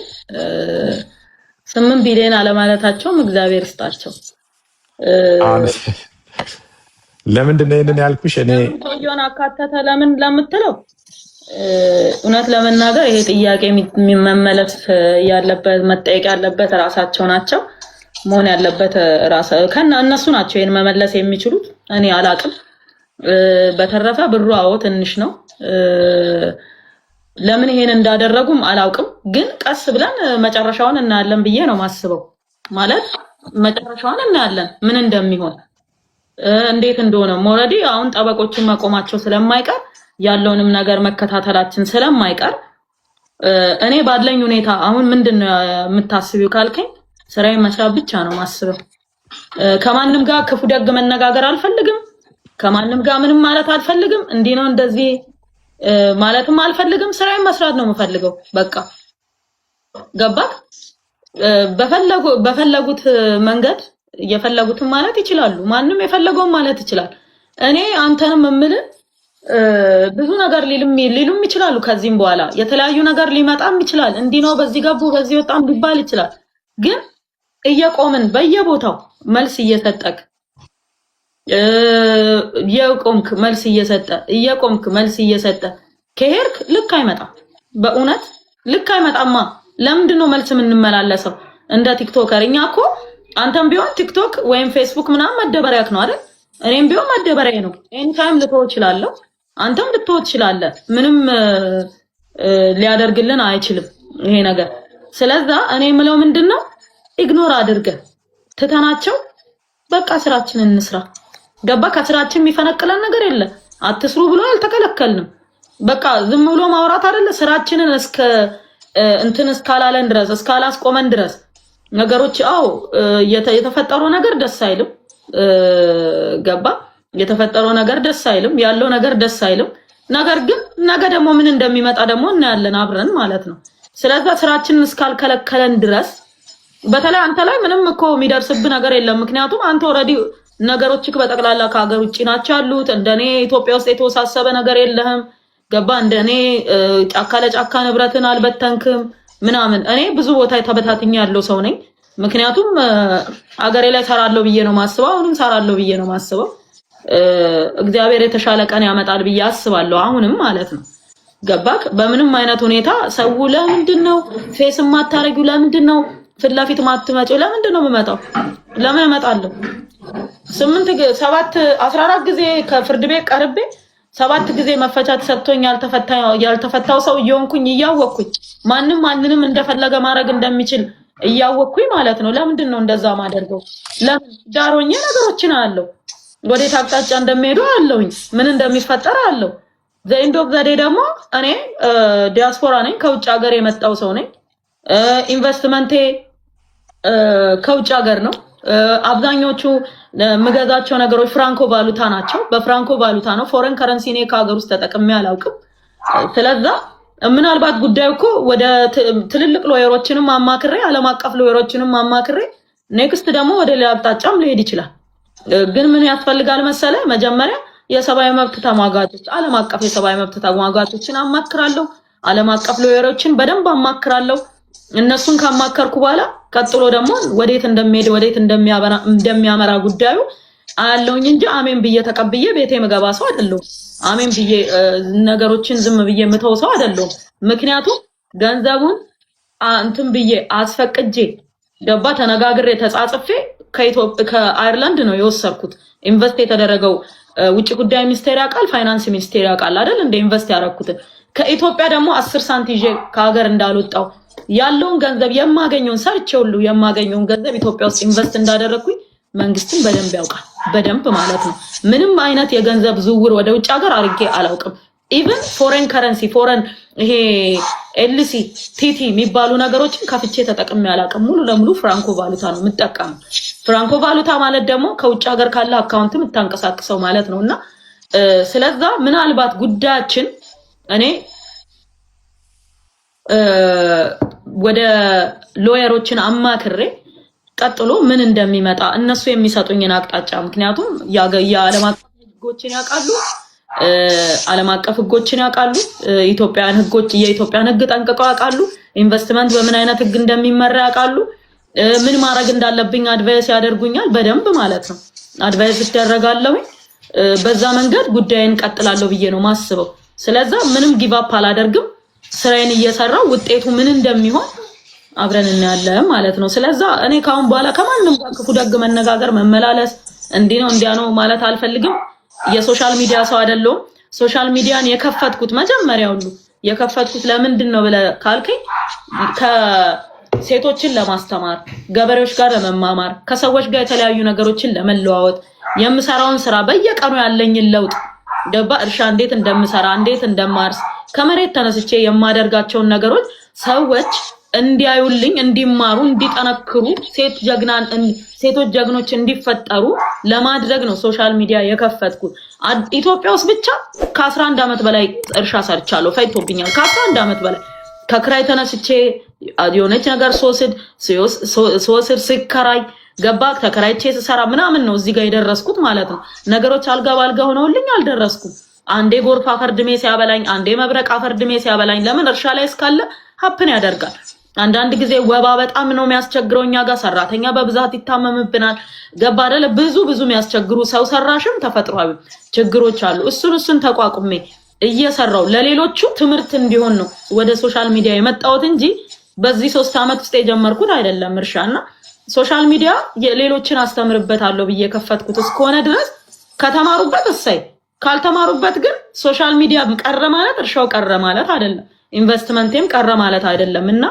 S2: 8 ቢሊዮን አለማለታቸውም እግዚአብሔር ይስጣቸው።
S1: ለምንድን ነው ይህንን ያልኩሽ? እኔ
S2: ሰውየውን አካተተ ለምን ለምትለው፣ እውነት ለመናገር ይሄ ጥያቄ መመለስ ያለበት፣ መጠየቅ ያለበት ራሳቸው ናቸው። መሆን ያለበት ከነ እነሱ ናቸው ይሄን መመለስ የሚችሉት። እኔ አላቅም። በተረፈ ብሩ አዎ ትንሽ ነው። ለምን ይሄን እንዳደረጉም አላውቅም። ግን ቀስ ብለን መጨረሻውን እናያለን ብዬ ነው ማስበው። ማለት መጨረሻውን እናያለን ምን እንደሚሆን፣ እንዴት እንደሆነ። Already አሁን ጠበቆችን መቆማቸው ስለማይቀር፣ ያለውንም ነገር መከታተላችን ስለማይቀር፣ እኔ ባለኝ ሁኔታ አሁን ምንድን ነው የምታስቢው ካልከኝ ስራዬን መስራት ብቻ ነው ማስበው። ከማንም ጋር ክፉ ደግ መነጋገር አልፈልግም። ከማንም ጋር ምንም ማለት አልፈልግም። እንዲህ ነው እንደዚህ ማለትም አልፈልግም። ስራዬን መስራት ነው የምፈልገው። በቃ ገባክ? በፈለጉት መንገድ የፈለጉትን ማለት ይችላሉ። ማንም የፈለገውን ማለት ይችላል። እኔ አንተንም የምልህ ብዙ ነገር ሊሉም ይችላሉ። ከዚህም በኋላ የተለያዩ ነገር ሊመጣም ይችላል። እንዲህ ነው፣ በዚህ ገቡ፣ በዚህ ወጣም ሊባል ይችላል። ግን እየቆምን በየቦታው መልስ እየሰጠክ፣ እየቆምክ መልስ እየሰጠ፣ እየቆምክ መልስ እየሰጠ ከሄድክ ልክ አይመጣም። በእውነት ልክ አይመጣማ። ለምንድን ነው መልስ የምንመላለሰው? እንደ TikToker እኛ እኮ አንተም ቢሆን ቲክቶክ ወይም ፌስቡክ ምናምን መደበሪያክ ነው አይደል? እኔም ቢሆን መደበሪያ ነው። Anytime ልተው እችላለሁ፣ አንተም ልትተው ትችላለህ። ምንም ሊያደርግልን አይችልም ይሄ ነገር። ስለዛ እኔ የምለው ምንድን ነው፣ ignore አድርገህ ትተናቸው በቃ ስራችንን እንስራ። ገባ? ከስራችን የሚፈነቅለን ነገር የለ። አትስሩ ብሎ አልተከለከልንም። በቃ ዝም ብሎ ማውራት አይደለ፣ ስራችንን እስከ እንትን እስካላለን ድረስ፣ እስካላስቆመን ድረስ ነገሮች። አዎ የተፈጠረው ነገር ደስ አይልም። ገባ? የተፈጠረው ነገር ደስ አይልም። ያለው ነገር ደስ አይልም። ነገር ግን ነገ ደግሞ ምን እንደሚመጣ ደግሞ እናያለን አብረን ማለት ነው። ስለዛ ስራችንን እስካልከለከለን ድረስ፣ በተለይ አንተ ላይ ምንም እኮ የሚደርስብህ ነገር የለም። ምክንያቱም አንተ already ነገሮችህ በጠቅላላ ከሀገር ውጭ ናቸው ያሉት። እንደኔ ኢትዮጵያ ውስጥ የተወሳሰበ ነገር የለህም። ገባ? እንደኔ ጫካ ለጫካ ንብረትን አልበተንክም ምናምን። እኔ ብዙ ቦታ ተበታትኛ ያለው ሰው ነኝ። ምክንያቱም አገሬ ላይ ሰራለሁ ብዬ ነው ማስበው። አሁንም ሰራለሁ ብዬ ነው ማስበው። እግዚአብሔር የተሻለ ቀን ያመጣል ብዬ አስባለሁ። አሁንም ማለት ነው። ገባክ? በምንም አይነት ሁኔታ ሰው ለምንድን ነው face የማታረጊው? ለምንድን ነው ፊት ለፊት ማትመጪው? ለምንድን ነው የምመጣው? ለምን እመጣለሁ? ስምንት፣ ሰባት፣ 14 ጊዜ ከፍርድ ቤት ቀርቤ ሰባት ጊዜ መፈቻ ተሰጥቶኝ ያልተፈታው ሰው እየሆንኩኝ እያወቅኩኝ፣ ማንም ማንንም እንደፈለገ ማድረግ እንደሚችል እያወቅኩኝ ማለት ነው። ለምንድን ነው እንደዛ ማደርገው? ለምን ዳር ሆኜ ነገሮችን አያለሁ፣ ወዴት አቅጣጫ እንደሚሄዱ አያለሁኝ፣ ምን እንደሚፈጠር አያለሁ። The end of the day ደግሞ እኔ ዲያስፖራ ነኝ፣ ከውጭ ሀገር የመጣው ሰው ነኝ። ኢንቨስትመንቴ ከውጭ ሀገር ነው። አብዛኞቹ የምገዛቸው ነገሮች ፍራንኮ ቫሉታ ናቸው። በፍራንኮ ቫሉታ ነው። Foreign currency እኔ ከሀገር ውስጥ ተጠቅሜ አላውቅም። ስለዛ ምናልባት ጉዳዩ እኮ ወደ ትልልቅ lawyer ኦችንም አማክሬ፣ ዓለም አቀፍ lawyer ኦችንም አማክሬ next ደግሞ ወደ ሌላ አቅጣጫም ሊሄድ ይችላል። ግን ምን ያስፈልጋል መሰለ? መጀመሪያ የሰብአዊ መብት ተሟጋቾች፣ ዓለም አቀፍ የሰብአዊ መብት ተሟጋቾችን አማክራለሁ። ዓለም አቀፍ lawyer ኦችን በደንብ አማክራለሁ። እነሱን ካማከርኩ በኋላ ቀጥሎ ደግሞ ወዴት እንደሚሄድ፣ ወዴት እንደሚያመራ ጉዳዩ አያለውኝ እንጂ አሜን ብዬ ተቀብዬ ቤቴ የምገባ ሰው አይደለሁም። አሜን ብዬ ነገሮችን ዝም ብዬ የምተው ሰው አይደለሁም። ምክንያቱም ገንዘቡን እንትን ብዬ፣ አስፈቅጄ፣ ገባ፣ ተነጋግሬ፣ ተጻጽፌ ከአይርላንድ ነው የወሰድኩት። Invest የተደረገው ውጭ ጉዳይ ሚኒስቴር ያውቃል፣ ፋይናንስ ሚኒስቴር ያውቃል አይደል? እንደ invest ያደረኩትን ከኢትዮጵያ ደግሞ 10 ሳንቲ ይዤ ከሀገር እንዳልወጣው፣ ያለውን ገንዘብ የማገኘውን፣ ሰርቼ ሁሉ የማገኘውን ገንዘብ ኢትዮጵያ ውስጥ invest እንዳደረግኩኝ መንግስትም በደንብ ያውቃል። በደንብ ማለት ነው። ምንም አይነት የገንዘብ ዝውውር ወደ ውጭ ሀገር አድርጌ አላውቅም። Even foreign currency፣ foreign ይሄ LC፣ TT የሚባሉ ነገሮችን ከፍቼ ተጠቅሜ አላውቅም። ሙሉ ለሙሉ ፍራንኮ ቫሉታ ነው የምጠቀመው። ፍራንኮ ቫሉታ ማለት ደግሞ ከውጭ ሀገር ካለ account የምታንቀሳቅሰው ማለት ነው። እና ስለዛ ምናልባት ጉዳያችን እኔ ወደ lawyer ኦችን አማክሬ ቀጥሎ ምን እንደሚመጣ እነሱ የሚሰጡኝን አቅጣጫ፣ ምክንያቱም የዓለም አቀፍ ሕጎችን ያውቃሉ፣ ዓለም አቀፍ ሕጎችን ያውቃሉ፣ ኢትዮጵያን ሕጎች፣ የኢትዮጵያን ሕግ ጠንቅቀው ያውቃሉ። ኢንቨስትመንት በምን አይነት ሕግ እንደሚመራ ያውቃሉ። ምን ማድረግ እንዳለብኝ advice ያደርጉኛል በደንብ ማለት ነው። Advice እደረጋለሁኝ። በዛ መንገድ ጉዳይን ቀጥላለሁ ብዬ ነው ማስበው። ስለዛ ምንም give up አላደርግም። ስራዬን እየሰራው ውጤቱ ምን እንደሚሆን አብረን እናያለን ማለት ነው። ስለዛ እኔ ከአሁን በኋላ ከማንም ጋር ክፉ ደግ መነጋገር፣ መመላለስ፣ እንዲህ ነው እንዲያ ነው ማለት አልፈልግም። የ social media ሰው አይደለሁም። Social media ን የከፈትኩት፣ መጀመሪያ ሁሉ የከፈትኩት ለምንድን ነው ብለህ ካልከኝ ከሴቶችን ለማስተማር፣ ገበሬዎች ጋር ለመማማር፣ ከሰዎች ጋር የተለያዩ ነገሮችን ለመለዋወጥ፣ የምሰራውን ስራ፣ በየቀኑ ያለኝን ለውጥ፣ ገባ፣ እርሻ እንዴት እንደምሰራ፣ እንዴት እንደማርስ፣ ከመሬት ተነስቼ የማደርጋቸውን ነገሮች ሰዎች እንዲያዩልኝ፣ እንዲማሩ፣ እንዲጠነክሩ፣ ሴት ጀግናን ሴቶች ጀግኖች እንዲፈጠሩ ለማድረግ ነው social media የከፈትኩት። ኢትዮጵያ ውስጥ ብቻ ከ11 ዓመት በላይ እርሻ ሰርቻለሁ። ፈጅቶብኛል። ከ11 ዓመት በላይ ከክራይ ተነስቼ የሆነች ነገር ስወስድ፣ ስከራይ፣ ገባ፣ ተከራይቼ ስሰራ ምናምን ነው እዚህ ጋር የደረስኩት ማለት ነው። ነገሮች አልጋ ባልጋ ሆነውልኝ አልደረስኩም። አንዴ ጎርፍ አፈር ድሜ ሲያበላኝ፣ አንዴ መብረቅ አፈር ድሜ ሲያበላኝ፣ ለምን እርሻ ላይ እስካለ happen ያደርጋል። አንዳንድ ጊዜ ወባ በጣም ነው የሚያስቸግረው። እኛ ጋር ሰራተኛ በብዛት ይታመምብናል። ገባ አይደለ? ብዙ ብዙ የሚያስቸግሩ ሰው ሰራሽም ተፈጥሯዊ ችግሮች አሉ። እሱን ተቋቁሜ እየሰራው ለሌሎቹ ትምህርት እንዲሆን ነው ወደ social media የመጣሁት እንጂ በዚህ 3 ዓመት ውስጥ የጀመርኩት አይደለም። እርሻ እና social media ሌሎችን አስተምርበታለሁ ብዬ የከፈትኩት እስከሆነ ድረስ ከተማሩበት እሰይ፣ ካልተማሩበት ግን social media ቀረ ማለት እርሻው ቀረ ማለት አይደለም፣ ኢንቨስትመንቴም ቀረ ማለት አይደለም። እና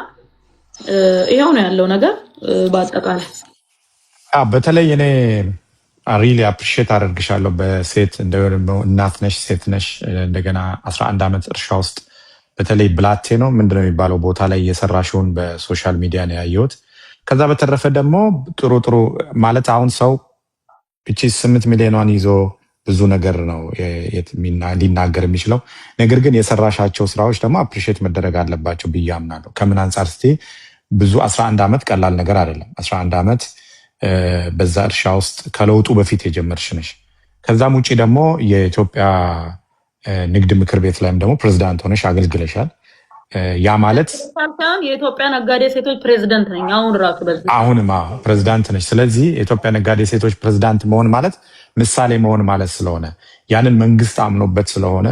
S2: ይኸው ነው ያለው ነገር በአጠቃላይ።
S1: በተለይ እኔ really appreciate አደርግሻለሁ። በሴት እናት ነሽ፣ ሴት ነሽ። እንደገና 11 ዓመት እርሻ ውስጥ፣ በተለይ ብላቴ ነው ምንድነው የሚባለው ቦታ ላይ የሰራሽውን በ social media ነው ያየሁት። ከዛ በተረፈ ደግሞ ጥሩ ጥሩ ማለት አሁን ሰው እቺ 8 ሚሊዮኗን ይዞ ብዙ ነገር ነው ሊናገር የሚችለው። ነገር ግን የሰራሻቸው ስራዎች ደግሞ appreciate መደረግ አለባቸው ብዬ አምናለሁ። ከምን አንጻር እስቲ ብዙ 11 ዓመት ቀላል ነገር አይደለም። 11 ዓመት በዛ እርሻ ውስጥ ከለውጡ በፊት የጀመርሽ ነሽ። ከዛም ውጭ ደግሞ የኢትዮጵያ ንግድ ምክር ቤት ላይም ደግሞ ፕሬዚዳንት ሆነሽ አገልግለሻል። ያ ማለት
S2: የኢትዮጵያ ነጋዴ ሴቶች ፕሬዚደንት ነኝ አሁን ራሱ በዚህ
S1: አሁንም ፕሬዚዳንት ነሽ። ስለዚህ የኢትዮጵያ ነጋዴ ሴቶች ፕሬዚዳንት መሆን ማለት ምሳሌ መሆን ማለት ስለሆነ፣ ያንን መንግስት አምኖበት ስለሆነ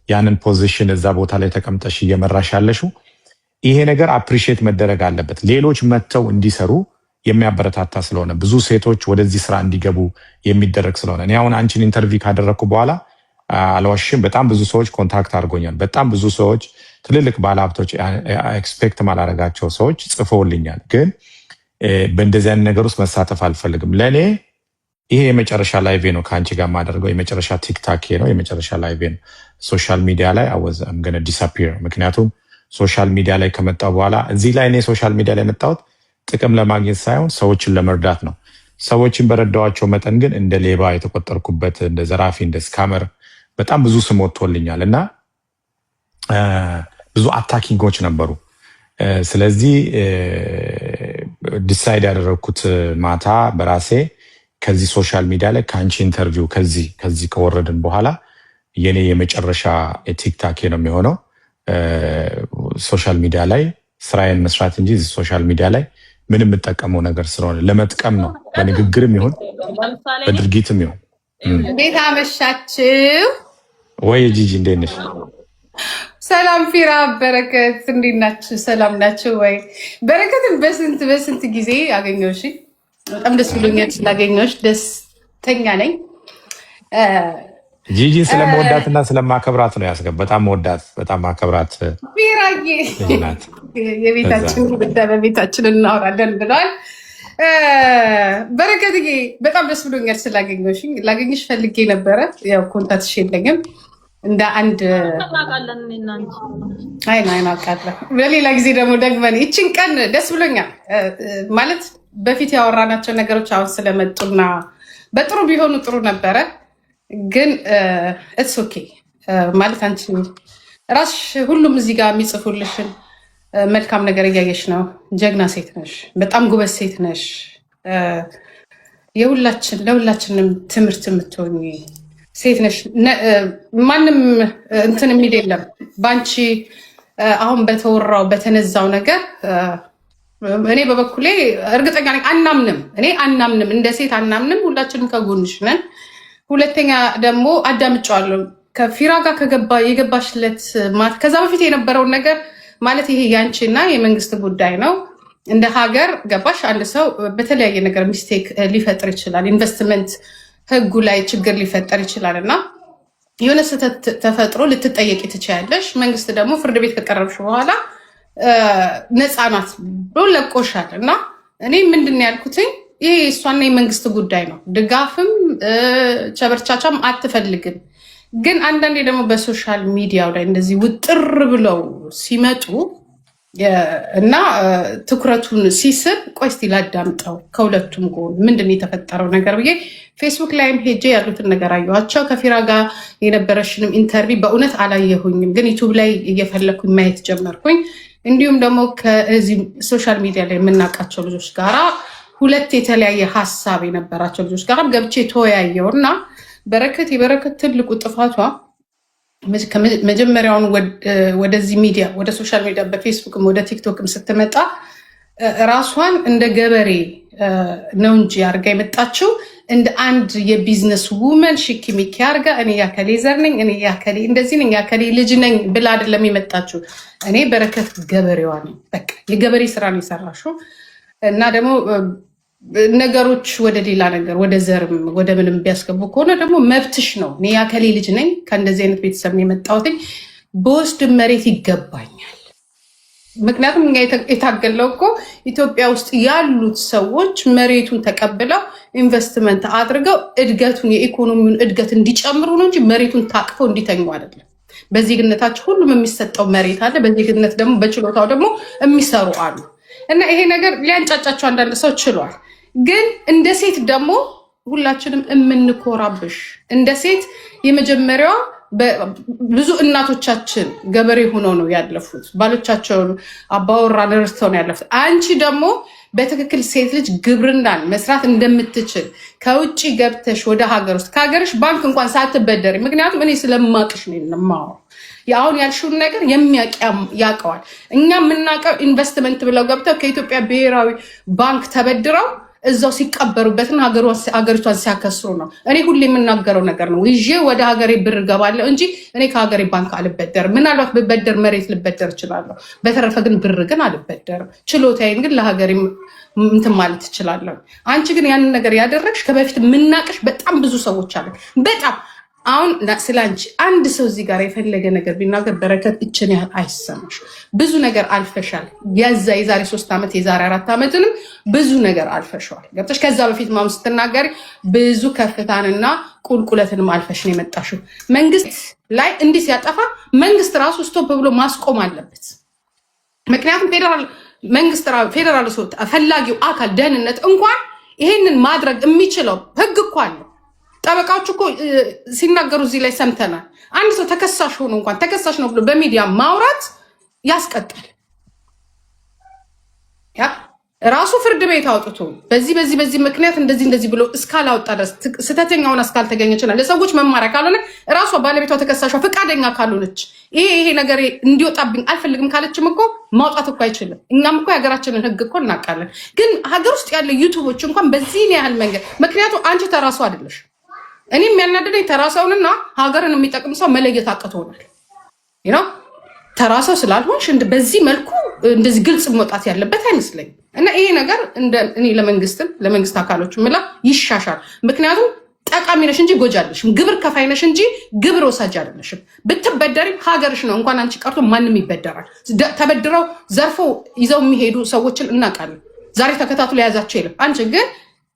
S1: ያንን position እዛ ቦታ ላይ ተቀምጠሽ እየመራሽ ያለሽው፣ ይሄ ነገር appreciate መደረግ አለበት። ሌሎች መጥተው እንዲሰሩ የሚያበረታታ ስለሆነ፣ ብዙ ሴቶች ወደዚህ ስራ እንዲገቡ የሚደረግ ስለሆነ፣ እኔ አሁን አንቺን interview ካደረግኩ በኋላ አልዋሽም፣ በጣም ብዙ ሰዎች contact አድርጎኛል። በጣም ብዙ ሰዎች፣ ትልልቅ ባለሀብቶች፣ expect ማላረጋቸው ሰዎች ጽፈውልኛል። ግን በእንደዚህ አይነት ነገር ውስጥ መሳተፍ አልፈልግም። ለእኔ ይሄ የመጨረሻ live ነው ከአንቺ ጋር የማደርገው፣ የመጨረሻ TikTok ነው፣ የመጨረሻ live ነው። Social media ላይ I was gonna disappear። ምክንያቱም social media ላይ ከመጣሁ በኋላ እዚህ ላይ እኔ social media ላይ የመጣሁት ጥቅም ለማግኘት ሳይሆን ሰዎችን ለመርዳት ነው። ሰዎችን በረዳኋቸው መጠን ግን እንደ ሌባ የተቆጠርኩበት፣ እንደ ዘራፊ፣ እንደ scammer በጣም ብዙ ስም ወጥቶልኛል እና ብዙ attacking ኦች ነበሩ። ስለዚህ decide ያደረግኩት ማታ በራሴ ከዚህ social media ላይ ከአንቺ interview ከዚህ ከወረድን በኋላ የኔ የመጨረሻ TikTok ነው የሚሆነው። Social media ላይ ስራዬን መስራት እንጂ social media ላይ ምንም የምጠቀመው ነገር ስለሆነ ለመጥቀም ነው፣ በንግግርም ይሁን በድርጊትም ይሁን።
S5: እንዴት አመሻችሁ?
S1: ወይ ጂጂ፣ እንዴት ነሽ?
S5: ሰላም ፊራ፣ በረከት፣ እንዴት ናችሁ? ሰላም ናችሁ ወይ? በረከትን በስንት በስንት ጊዜ አገኘሁሽ። በጣም ደስ ብሎኛል ስላገኘሁሽ፣ ደስተኛ ነኝ።
S1: ጂጂን ስለመወዳትና ስለማከብራት ነው ያስገብ በጣም መወዳት በጣም ማከብራት
S5: ፊራዬ
S1: ናት።
S5: የቤታችን ጉዳይ በቤታችን እናወራለን ብለዋል። በረከትዬ፣ በጣም ደስ ብሎኛል ስላገኘሁሽ። ላገኘሽ ፈልጌ ነበረ። ያው contact ሽ የለኝም እንደ አንድ አይ ነው አውቃለሁ። በሌላ ጊዜ ደግሞ ደግመን ይችን ቀን ደስ ብሎኛል። ማለት በፊት ያወራናቸው ነገሮች አሁን ስለመጡና በጥሩ ቢሆኑ ጥሩ ነበረ፣ ግን it's okay። ማለት አንቺ ራስሽ ሁሉም እዚህ ጋር የሚጽፉልሽን መልካም ነገር እያየሽ ነው። ጀግና ሴት ነሽ። በጣም ጎበዝ ሴት ነሽ። የሁላችን ለሁላችንም ትምህርት የምትሆኝ ሴት ነሽ። ማንም እንትን የሚል የለም በአንቺ አሁን በተወራው በተነዛው ነገር። እኔ በበኩሌ እርግጠኛ ነኝ አናምንም። እኔ አናምንም፣ እንደ ሴት አናምንም። ሁላችንም ከጎንሽ ነን። ሁለተኛ ደግሞ አዳምጫዋለሁ ከፊራ ጋር ከገባ የገባሽለት ማለት ከዛ በፊት የነበረውን ነገር፣ ማለት ይሄ ያንቺ እና የመንግስት ጉዳይ ነው። እንደ ሀገር ገባሽ፣ አንድ ሰው በተለያየ ነገር mistake ሊፈጥር ይችላል። ኢንቨስትመንት ህጉ ላይ ችግር ሊፈጠር ይችላል እና የሆነ ስህተት ተፈጥሮ ልትጠየቂ ትችያለሽ። መንግስት ደግሞ ፍርድ ቤት ከቀረብሽ በኋላ ነፃ ናት ብሎ ለቆሻል። እና እኔ ምንድን ነው ያልኩትኝ፣ ይሄ እሷና የመንግስት ጉዳይ ነው። ድጋፍም ቸበርቻቻም አትፈልግም። ግን አንዳንዴ ደግሞ በ social media ው ላይ እንደዚህ ውጥር ብለው ሲመጡ እና ትኩረቱን ሲስብ ቆይ እስቲ ላዳምጠው ከሁለቱም ጎን ምንድን ነው የተፈጠረው ነገር ብዬ ፌስቡክ ላይም ሄጄ ያሉትን ነገር አየኋቸው። ከፊራ ጋር የነበረሽንም interview በእውነት አላየሁኝም፣ ግን YouTube ላይ እየፈለግኩኝ ማየት ጀመርኩኝ። እንዲሁም ደግሞ ከዚህ social media ላይ የምናውቃቸው ልጆች ጋራ፣ ሁለት የተለያየ ሀሳብ የነበራቸው ልጆች ጋር ገብቼ ተወያየው እና በረከት የበረከት ትልቁ ጥፋቷ መጀመሪያውን ወደዚህ ሚዲያ፣ ወደ social media፣ በፌስቡክም ወደ TikTok ም ስትመጣ ራሷን እንደ ገበሬ ነው እንጂ አድርጋ የመጣችው እንደ አንድ የ business woman ሽኪ ሚኪ አድርጋ እኔ ያከሌ ዘር ነኝ፣ እኔ ያከሌ እንደዚህ ነኝ፣ ያከሌ ልጅ ነኝ ብላ አይደለም የመጣችው። እኔ በረከት ገበሬዋ ነኝ። በቃ የገበሬ ስራ ነው የሰራሽው። እና ደግሞ ነገሮች ወደ ሌላ ነገር፣ ወደ ዘርም ወደ ምንም ቢያስገቡ ከሆነ ደግሞ መብትሽ ነው። እኔ ያከሌ ልጅ ነኝ፣ ከእንደዚህ አይነት ቤተሰብ ነው የመጣሁትኝ፣ በወስድ መሬት ይገባኛል። ምክንያቱም እኛ የታገልነው እኮ ኢትዮጵያ ውስጥ ያሉት ሰዎች መሬቱን ተቀብለው ኢንቨስትመንት አድርገው እድገቱን የኢኮኖሚውን እድገት እንዲጨምሩ ነው እንጂ መሬቱን ታቅፈው እንዲተኙ አይደለም። በዜግነታቸው ሁሉም የሚሰጠው መሬት አለ። በዜግነት ደግሞ በችሎታው ደግሞ የሚሰሩ አሉ። እና ይሄ ነገር ሊያንጫጫቸው አንዳንድ ሰው ችሏል። ግን እንደ ሴት ደግሞ ሁላችንም የምንኮራብሽ እንደ ሴት የመጀመሪያዋ፣ ብዙ እናቶቻችን ገበሬ ሆነው ነው ያለፉት። ባሎቻቸውን አባወራ ረድተው ነው ያለፉት። አንቺ ደግሞ በትክክል ሴት ልጅ ግብርናን መስራት እንደምትችል ከውጭ ገብተሽ ወደ ሀገር ውስጥ ከሀገርሽ ባንክ እንኳን ሳትበደሪ፣ ምክንያቱም እኔ ስለማቅሽ ነው የማወራው። የአሁን ያልሽውን ነገር የሚያውቅ ያውቀዋል። እኛ የምናውቀው ኢንቨስትመንት ብለው ገብተው ከኢትዮጵያ ብሔራዊ ባንክ ተበድረው እዛው ሲቀበሩበትና ሀገሪቷን ሲያከስሩ ነው። እኔ ሁሌ የምናገረው ነገር ነው። ይዤ ወደ ሀገሬ ብር እገባለሁ እንጂ እኔ ከሀገሬ ባንክ አልበደርም። ምናልባት ብበደር መሬት ልበደር እችላለሁ። በተረፈ ግን ብር ግን አልበደርም። ችሎታዬን ግን ለሀገሬ እንትን ማለት እችላለሁ። አንቺ ግን ያንን ነገር ያደረግሽ፣ ከበፊት የምናቅሽ በጣም ብዙ ሰዎች አለን። በጣም አሁን ስለ አንቺ አንድ ሰው እዚህ ጋር የፈለገ ነገር ቢናገር በረከት እችን ያህል አይሰማሽ። ብዙ ነገር አልፈሻል። የዛ የዛሬ 3 ዓመት፣ የዛሬ 4 ዓመትንም ብዙ ነገር አልፈሸዋል። ገብተሽ ከዛ በፊት ማም ስትናገሪ ብዙ ከፍታንና ቁልቁለትንም አልፈሽ ነው የመጣሽው። መንግስት ላይ እንዲህ ሲያጠፋ መንግስት ራሱ stop ብሎ ማስቆም አለበት። ምክንያቱም ፌዴራል መንግስት፣ ፌዴራል ፈላጊው አካል ደህንነት እንኳን ይሄንን ማድረግ የሚችለው ህግ እኮ አለው። ጠበቃዎቹ እኮ ሲናገሩ እዚህ ላይ ሰምተናል። አንድ ሰው ተከሳሽ ሆኖ እንኳን ተከሳሽ ነው ብሎ በሚዲያ ማውራት ያስቀጣል። ያ ራሱ ፍርድ ቤት አውጥቶ በዚህ በዚህ በዚህ ምክንያት እንደዚህ እንደዚህ ብሎ እስካላወጣ ድረስ፣ ስህተተኛ ሆና እስካልተገኘችና ለሰዎች መማሪያ ካልሆነ፣ ራሷ ባለቤቷ ተከሳሿ ፈቃደኛ ካልሆነች፣ ይሄ ይሄ ነገር እንዲወጣብኝ አልፈልግም ካለችም እኮ ማውጣት እኮ አይችልም። እኛም እኮ የሀገራችንን ሕግ እኮ እናውቃለን። ግን ሀገር ውስጥ ያለ ዩቱቦች እንኳን በዚህን ያህል መንገድ፣ ምክንያቱም አንቺ ተራ ሰው አይደለሽ። እኔ የሚያናድደኝ ተራ ሰውንና ሀገርን የሚጠቅም ሰው መለየት አቅቶናል ነው። ተራ ሰው ስላልሆንሽ በዚህ መልኩ እንደዚህ ግልጽ መውጣት ያለበት አይመስለኝም። እና ይሄ ነገር እኔ ለመንግስትም ለመንግስት አካሎች ምላ ይሻሻል። ምክንያቱም ጠቃሚ ነሽ እንጂ ጎጂ አይደለሽም። ግብር ከፋይ ነሽ እንጂ ግብር ወሳጅ አይደለሽም። ብትበደሪም ሀገርሽ ነው። እንኳን አንቺ ቀርቶ ማንም ይበደራል። ተበድረው ዘርፎ ይዘው የሚሄዱ ሰዎችን እናውቃለን። ዛሬ ተከታትሎ የያዛቸው የለም። አንቺ ግን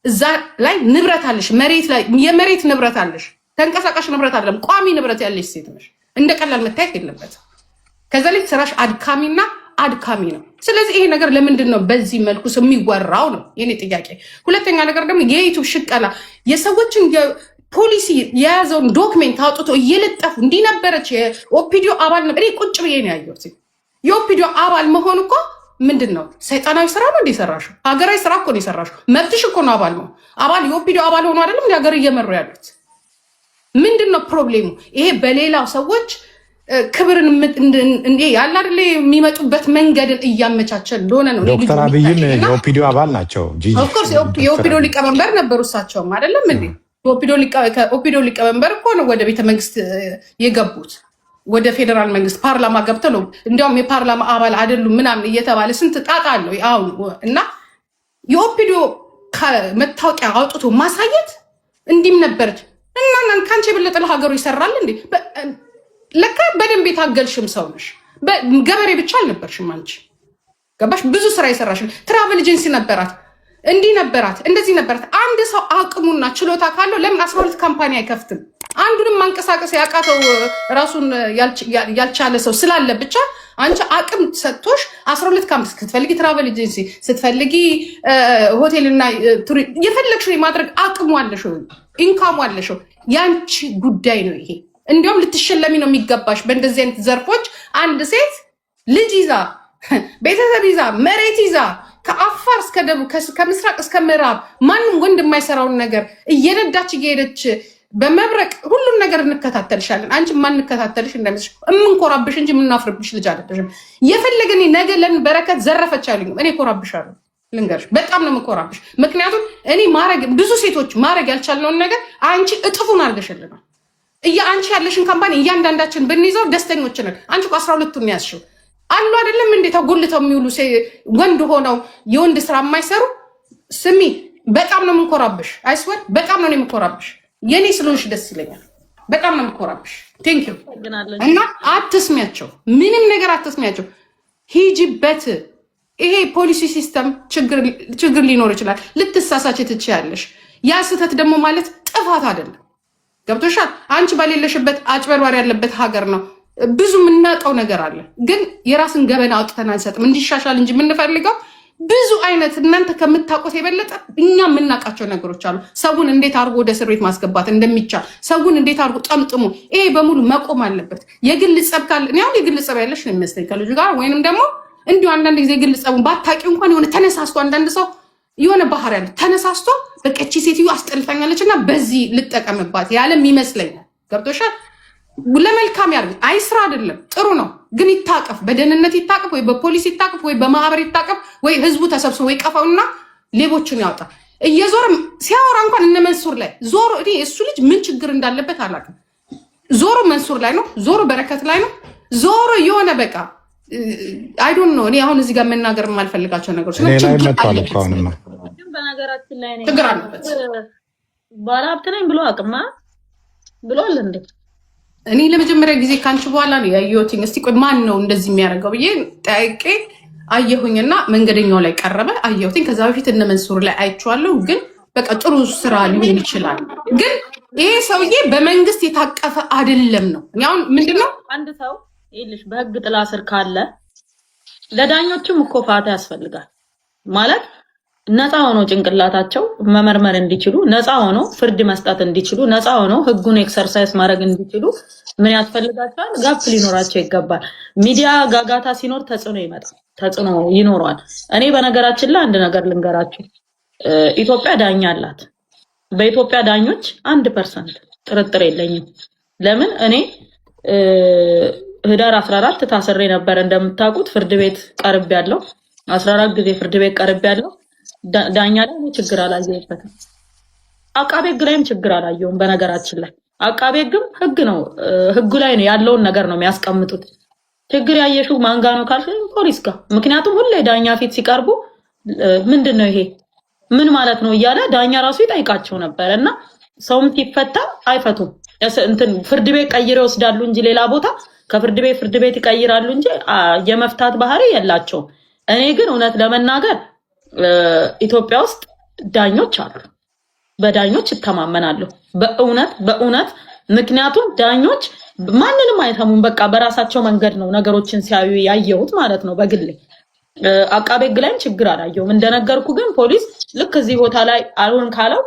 S5: እዛ ላይ ንብረት አለሽ፣ መሬት ላይ የመሬት ንብረት አለሽ። ተንቀሳቃሽ ንብረት አይደለም፣ ቋሚ ንብረት ያለሽ ሴት ነሽ። እንደ ቀላል መታየት የለበትም። ከዛ ላይ ስራሽ አድካሚና አድካሚ ነው። ስለዚህ ይሄ ነገር ለምንድን ነው በዚህ መልኩ የሚወራው ነው የኔ ጥያቄ። ሁለተኛ ነገር ደግሞ የ YouTube ሽቀላ፣ የሰዎችን ፖሊሲ የያዘውን document አውጥቶ እየለጠፉ እንዲህ ነበረች፣ የኦፒዲዮ አባል ነበር። እኔ ቁጭ ብዬ ነው ያየሁት። የኦፒዲዮ አባል መሆን እኮ ምንድን ነው? ሰይጣናዊ ስራ ነው እንደ የሰራሽው? ሀገራዊ ስራ እኮ ነው የሰራሽው። መብትሽ እኮ ነው አባል ነው። አባል የኦፒዲዮ አባል ሆኖ አይደለም እንደ ሀገር እየመሩ ያሉት? ምንድን ነው problem ኡ? ይሄ በሌላው ሰዎች ክብርን ያለ አይደለ የሚመጡበት መንገድን እያመቻቸ እንደሆነ ነው።
S1: ዶክተር አብይም የኦፒዲዮ አባል ናቸው።
S5: Of course የኦፒዲዮ ሊቀመንበር ነበሩ። እሳቸውም አይደለም እንዴ? ከኦፒዲዮ ሊቀመንበር እኮ ነው ወደ ቤተ መንግስት የገቡት። ወደ ፌዴራል መንግስት ፓርላማ ገብተው ነው። እንዲያውም የፓርላማ አባል አይደሉም ምናምን እየተባለ ስንት ጣጣ አለው አሁን። እና የኦፒዲዮ መታወቂያ አውጥቶ ማሳየት እንዲህም ነበረች እና ከአንቺ የበለጠ ለሀገሩ ይሰራል እንዴ? ለካ በደንብ የታገልሽም ሰው ነሽ። ገበሬ ብቻ አልነበርሽም አንቺ። ገባሽ? ብዙ ስራ የሰራሽ፣ travel agency ነበራት፣ እንዲህ ነበራት፣ እንደዚህ ነበራት። አንድ ሰው አቅሙና ችሎታ ካለው ለምን 12 company አይከፍትም? አንዱንም ማንቀሳቀስ ያቃተው፣ ራሱን ያልቻለ ሰው ስላለ ብቻ አንቺ አቅም ሰጥቶሽ 12 company ስትፈልጊ travel agency፣ ስትፈልጊ ሆቴልና የፈለግሽው የማድረግ አቅሙ አለሽ፣ income ኡ አለሽ። ያንቺ ጉዳይ ነው ይሄ። እንዲያውም ልትሸለሚ ነው የሚገባሽ። በእንደዚህ አይነት ዘርፎች አንድ ሴት ልጅ ይዛ፣ ቤተሰብ ይዛ፣ መሬት ይዛ፣ ከአፋር እስከ ደቡብ፣ ከምስራቅ እስከ ምዕራብ ማንም ወንድ የማይሰራውን ነገር እየነዳች እየሄደች በመብረቅ ሁሉም ነገር እንከታተልሻለን። አንቺ የማንከታተልሽ እንዳይመስልሽ፣ የምንኮራብሽ እንጂ የምናፍርብሽ ልጅ አይደለሽም። የፈለገ እኔ ነገ ለምን በረከት ዘረፈች አይሉኝም። እኔ እኮራብሻለሁ፣ ልንገርሽ፣ በጣም ነው የምኮራብሽ። ምክንያቱም እኔ ማድረግ፣ ብዙ ሴቶች ማድረግ ያልቻልነውን ነገር አንቺ እጥፉን አድርገሽልናል። አንቺ ያለሽን company እያንዳንዳችን ብንይዘው ደስተኞች ነን። አንቺ እኮ 12ቱን ያዝሽው አሉ አይደለም እንዴ? ተጎልተው የሚውሉ ወንድ ሆነው የወንድ ስራ የማይሰሩ። ስሚ፣ በጣም ነው የምንኮራብሽ። I swear በጣም ነው የምኮራብሽ። የኔ ስለሆንሽ ደስ ይለኛል። በጣም ነው የምኮራብሽ። Thank you። እና አትስሚያቸው፣ ምንም ነገር አትስሚያቸው። ሂጂበት። ይሄ ፖሊሲ system ችግር ሊኖር ይችላል። ልትሳሳች ትችያለሽ። ያ ስህተት ደግሞ ማለት ጥፋት አይደለም። ገብቶሻል? አንቺ በሌለሽበት አጭበርባሪ ያለበት ሀገር ነው። ብዙ የምናውቀው ነገር አለ፣ ግን የራስን ገበና አውጥተን አንሰጥም። እንዲሻሻል እንጂ የምንፈልገው ብዙ አይነት እናንተ ከምታውቁት የበለጠ እኛ የምናውቃቸው ነገሮች አሉ። ሰውን እንዴት አድርጎ ወደ እስር ቤት ማስገባት እንደሚቻል፣ ሰውን እንዴት አድርጎ ጠምጥሞ፣ ይሄ በሙሉ መቆም አለበት። የግል ጸብ ካለ፣ እኔ አሁን የግል ጸብ ያለሽ ነው የሚመስለኝ ከልጁ ጋር፣ ወይንም ደግሞ እንዲሁ አንዳንድ ጊዜ የግል ጸቡን ባታውቂው እንኳን የሆነ ተነሳስቶ፣ አንዳንድ ሰው የሆነ ባህሪ ያለ፣ ተነሳስቶ በቃ እቺ ሴትዮ አስጠልታኛለች እና በዚህ ልጠቀምባት ያለም ይመስለኛል። ገብቶሻል? ለመልካም ያርግ። አይ ስራ አይደለም፣ ጥሩ ነው፣ ግን ይታቀፍ፣ በደህንነት ይታቀፍ፣ ወይ በፖሊስ ይታቀፍ፣ ወይ በማህበር ይታቀፍ፣ ወይ ህዝቡ ተሰብስቦ ወይ ቀፈውና ሌቦችን ያውጣ። እየዞረ ሲያወራ እንኳን እነ መንሱር ላይ ዞሮ፣ እኔ እሱ ልጅ ምን ችግር እንዳለበት አላውቅም። ዞሮ መንሱር ላይ ነው፣ ዞሮ በረከት ላይ ነው፣ ዞሮ የሆነ በቃ I don't know። እኔ አሁን እዚህ ጋር መናገር የማልፈልጋቸው ነገሮች
S1: እኔ ላይ መጥቷል እኮ አሁንማ።
S2: ግን በነገራችን ላይ እኔ
S5: ችግር አለበት።
S2: ባለሀብት ነኝ ብሎ አቅማ ብሏል እንዴ?
S5: እኔ ለመጀመሪያ ጊዜ ከአንቺ በኋላ ነው ያየሁትኝ። እስቲ ቆይ ማን ነው እንደዚህ የሚያደርገው ብዬ ጠያቄ አየሁኝና መንገደኛው ላይ ቀረበ፣ አየሁትኝ። ከዛ በፊት እነ መንሱር ላይ አይቼዋለሁ። ግን በቃ ጥሩ ስራ ሊሆን ይችላል። ግን ይሄ ሰውዬ በመንግስት የታቀፈ አይደለም ነው። እኔ አሁን ምንድነው
S2: አንድ ሰው ይኸውልሽ በህግ ጥላ ስር ካለ ለዳኞችም እኮ ፋታ ያስፈልጋል። ማለት ነፃ ሆኖ ጭንቅላታቸው መመርመር እንዲችሉ፣ ነፃ ሆኖ ፍርድ መስጠት እንዲችሉ፣ ነፃ ሆኖ ህጉን exercise ማድረግ እንዲችሉ ምን ያስፈልጋቸዋል? Gap ሊኖራቸው ይገባል። ሚዲያ ጋጋታ ሲኖር ተጽዕኖ ይመጣል፣ ተጽዕኖ ይኖረዋል። እኔ በነገራችን ላይ አንድ ነገር ልንገራችሁ። ኢትዮጵያ ዳኛ አላት። በኢትዮጵያ ዳኞች 1% ጥርጥር የለኝም። ለምን፣ እኔ ህዳር 14 ታስሬ ነበር እንደምታውቁት፣ ፍርድ ቤት ቀርብ ያለው 14 ጊዜ ፍርድ ቤት ቀርብ ያለው ዳኛ ላይ እኔ ችግር አላየሁበትም። አቃቤ ህግ ላይም ችግር አላየሁም። በነገራችን ላይ አቃቤ ህግም ህግ ነው፣ ህጉ ላይ ነው ያለውን ነገር ነው የሚያስቀምጡት። ችግር ያየሽው ማን ጋ ነው ካልሽ ፖሊስ ጋር። ምክንያቱም ሁሌ ዳኛ ፊት ሲቀርቡ ምንድን ነው ይሄ፣ ምን ማለት ነው እያለ ዳኛ ራሱ ይጠይቃቸው ነበር። እና ሰውም ሲፈታ አይፈቱም። እንትን ፍርድ ቤት ቀይረው ይወስዳሉ እንጂ ሌላ ቦታ ከፍርድ ቤት ፍርድ ቤት ይቀይራሉ እንጂ የመፍታት ባህሪ የላቸውም። እኔ ግን እውነት ለመናገር ኢትዮጵያ ውስጥ ዳኞች አሉ። በዳኞች እተማመናለሁ። በእውነት በእውነት፣ ምክንያቱም ዳኞች ማንንም አይሰሙም። በቃ በራሳቸው መንገድ ነው ነገሮችን ሲያዩ ያየሁት ማለት ነው በግሌ። አቃቤ ሕግ ላይም ችግር አላየሁም። እንደነገርኩ ግን ፖሊስ ልክ እዚህ ቦታ ላይ አልሆን ካለው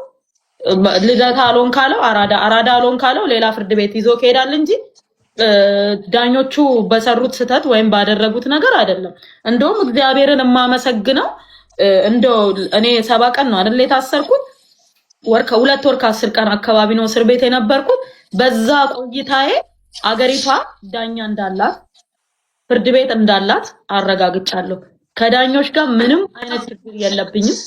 S2: ልደታ፣ አልሆን ካለው አራዳ፣ አራዳ አልሆን ካለው ሌላ ፍርድ ቤት ይዞ ይሄዳል እንጂ ዳኞቹ በሰሩት ስህተት ወይም ባደረጉት ነገር አይደለም። እንደውም እግዚአብሔርን የማመሰግነው እንደው እኔ 70 ቀን ነው አይደል የታሰርኩት? ወር ከ2 ወር ከ10 ቀን አካባቢ ነው እስር ቤት የነበርኩት። በዛ ቆይታዬ አገሪቷ ዳኛ እንዳላት፣ ፍርድ ቤት እንዳላት አረጋግጫለሁ። ከዳኞች ጋር ምንም አይነት ችግር የለብኝም።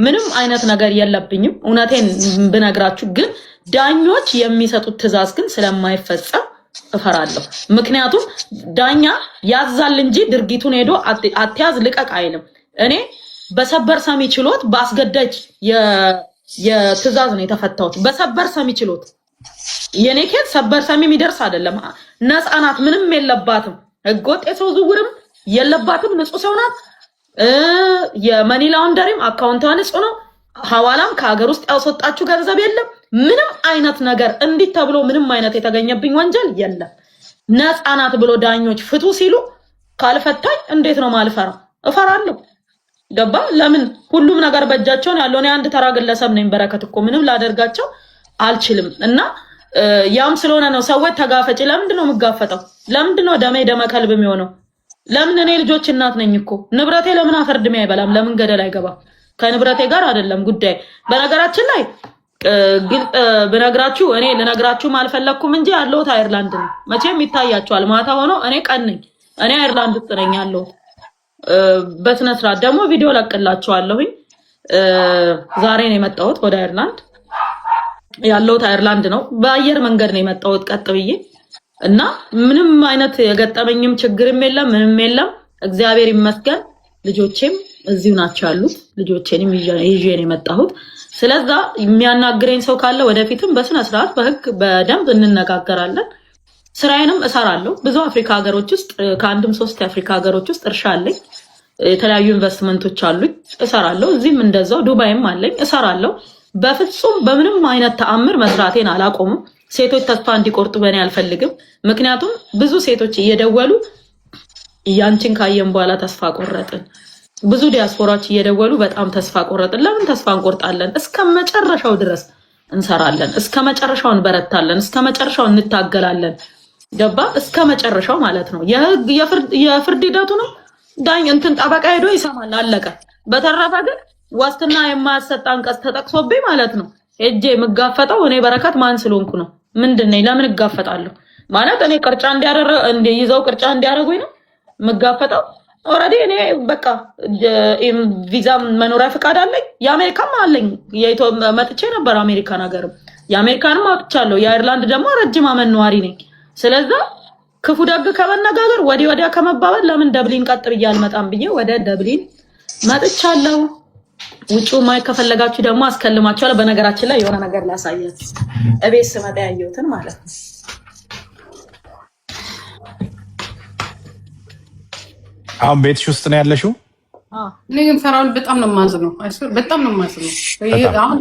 S2: ምንም አይነት ነገር የለብኝም። እውነቴን ብነግራችሁ ግን ዳኞች የሚሰጡት ትዕዛዝ ግን ስለማይፈጸም እፈራለሁ። ምክንያቱም ዳኛ ያዛል እንጂ ድርጊቱን ሄዶ አትያዝ ልቀቅ አይልም። እኔ በሰበር ሰሚ ችሎት በአስገዳጅ የትዕዛዝ ነው የተፈታሁት። በሰበር ሰሚ ችሎት። የኔ case ሰበር ሰሚ የሚደርስ አይደለም። ነፃ ናት፣ ምንም የለባትም። ህገወጥ የሰው ዝውውርም የለባትም። ንጹህ ሰው ናት። የ money laundry ም account ቷ ንጹህ ነው። ሐዋላም ከሀገር ውስጥ ያስወጣችው ገንዘብ የለም። ምንም አይነት ነገር እንዲህ ተብሎ ምንም አይነት የተገኘብኝ ወንጀል የለም። ነፃ ናት ብሎ ዳኞች ፍቱ ሲሉ ካልፈታኝ እንዴት ነው ማልፈራው? እፈራለሁ። ገባ? ለምን፣ ሁሉም ነገር በእጃቸው ነው ያለው። እኔ አንድ ተራ ግለሰብ ነኝ። በረከት እኮ ምንም ላደርጋቸው አልችልም። እና ያም ስለሆነ ነው ሰዎች ተጋፈጭ። ለምንድን ነው የምጋፈጠው? ለምንድን ነው ደሜ ደመ ከልብ የሚሆነው? ለምን፣ እኔ ልጆች እናት ነኝ እኮ። ንብረቴ ለምን አፈር ድሜ አይበላም? ለምን ገደል አይገባም? ከንብረቴ ጋር አይደለም ጉዳይ። በነገራችን ላይ ግልጽ ብነግራችሁ እኔ ልነግራችሁም አልፈለግኩም እንጂ ያለሁት አይርላንድ ነው። መቼም ይታያችኋል። ማታ ሆኖ እኔ ቀን ነኝ። እኔ አይርላንድ ውስጥ ነኝ ያለሁት። በስነ ስርዓት ደግሞ ቪዲዮ ለቅላችኋለሁኝ። ዛሬ ነው የመጣሁት ወደ አይርላንድ። ያለሁት አይርላንድ ነው። በአየር መንገድ ነው የመጣሁት ቀጥ ብዬ እና ምንም አይነት የገጠመኝም ችግርም የለም፣ ምንም የለም። እግዚአብሔር ይመስገን። ልጆቼም እዚሁ ናቸው ያሉት። ልጆቼንም ይዤ ነው የመጣሁት። ስለዛ የሚያናግረኝ ሰው ካለ ወደፊትም በስነ ስርዓት በህግ በደንብ እንነጋገራለን። ስራዬንም እሰራለሁ። ብዙ አፍሪካ ሀገሮች ውስጥ፣ ከአንድም ሶስት የአፍሪካ ሀገሮች ውስጥ እርሻ አለኝ። የተለያዩ ኢንቨስትመንቶች አሉኝ፣ እሰራለሁ። እዚህም እንደዛው ዱባይም አለኝ፣ እሰራለሁ። በፍጹም በምንም አይነት ተአምር መስራቴን አላቆምም። ሴቶች ተስፋ እንዲቆርጡ በእኔ አልፈልግም። ምክንያቱም ብዙ ሴቶች እየደወሉ ያንቺን ካየን በኋላ ተስፋ ቆረጥን። ብዙ ዲያስፖራዎች እየደወሉ በጣም ተስፋ ቆረጥን። ለምን ተስፋ እንቆርጣለን? እስከ መጨረሻው ድረስ እንሰራለን። እስከ መጨረሻው እንበረታለን። እስከ መጨረሻው እንታገላለን። ገባ? እስከ መጨረሻው ማለት ነው። የህግ የፍርድ ሂደቱ ነው። ዳኝ እንትን ጠበቃ ሄዶ ይሰማል። አለቀ። በተረፈ ግን ዋስትና የማያሰጥ አንቀጽ ተጠቅሶብኝ ማለት ነው ሄጄ የምጋፈጠው እኔ በረከት ማን ስለሆንኩ ነው? ምንድን ነኝ? ለምን እጋፈጣለሁ? ማለት እኔ ቅርጫ እንዲያደረ ይዘው ቅርጫ እንዲያደርጉኝ ነው የምጋፈጠው? Already እኔ በቃ ቪዛም መኖሪያ ፈቃድ አለኝ፣ የአሜሪካም አለኝ። መጥቼ ነበር አሜሪካን ሀገርም የአሜሪካንም አውጥቻለሁ። የአይርላንድ ደግሞ ረጅም አመት ነዋሪ ነኝ። ስለዛ ክፉ ደግ ከመነጋገር ወዲህ ወዲያ ከመባበል ለምን ደብሊን ቀጥ ብዬ አልመጣም ብዬ ወደ ደብሊን መጥቻለሁ። ውጭው ማየት ከፈለጋችሁ ደግሞ አስከልማችኋለሁ። በነገራችን ላይ የሆነ ነገር ላሳያችሁ፣ እቤት ስመጣ ያየሁትን ማለት ነው።
S1: አሁን ቤትሽ ውስጥ ነው ያለሽው?
S5: እኔ ግን ፈራውን በጣም ነው የማዝነው። በጣም ነው የማዝነው። አሁን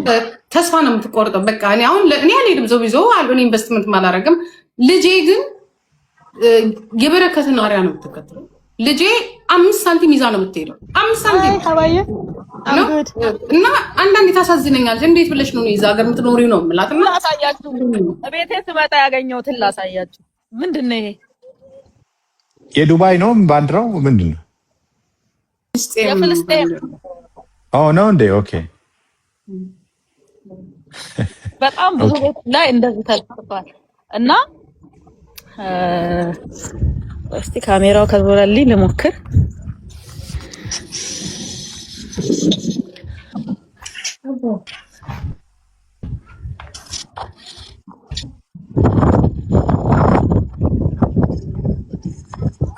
S5: ተስፋ ነው የምትቆርጠው። በቃ እኔ አሁን እኔ አልሄድም፣ ዘው ይዞ አልሆነ ኢንቨስትመንት አላደርግም። ልጄ ግን የበረከትን አርያ ነው የምትከተለው። ልጄ 5 ሳንቲም ይዛ ነው የምትሄደው። 5 ሳንቲም እና አንዳንዴ ታሳዝነኛለች። እንዴት ብለሽ ነው እዛ ሀገር የምትኖሪው ነው የምላት። እና
S2: ላሳያችሁ፣ ቤቴ ስመጣ ያገኘሁትን ላሳያችሁ። ምንድን ነው ይሄ?
S1: የዱባይ ነው ባንዲራው ምንድን ነው?
S2: የፍልስጤም
S1: ነው እንዴ? Okay።
S2: በጣም ብዙ ቤት ላይ እንደዚህ ተለጥፏል። እና እስቲ ካሜራው ከዞረልኝ ልሞክር።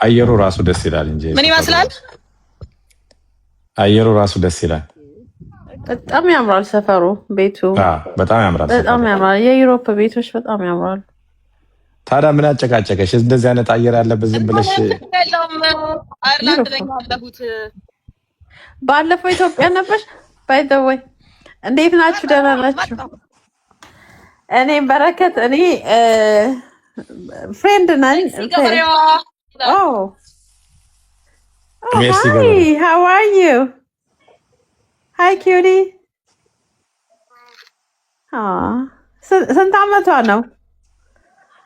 S1: አየሩ ራሱ ደስ ይላል እንጂ
S2: ምን ይመስላል?
S1: አየሩ ራሱ ደስ ይላል።
S3: በጣም ያምራል ሰፈሩ፣ ቤቱ
S1: በጣም ያምራል።
S3: በጣም ያምራል። የ Europe ቤቶች በጣም ያምራሉ።
S1: ታዲያ ምን አጨቃጨቀሽ? እንደዚህ አይነት አየር ያለበት ዝም ብለሽ
S2: አይርላንድ ነኝ ያለሁት።
S3: ባለፈው ኢትዮጵያ ነበርሽ? By the way እንዴት ናችሁ? ደህና ናችሁ? እኔ በረከት እኔ friend ነኝ። Hi, how are you? Hi cutie። ስንት አመቷ ነው?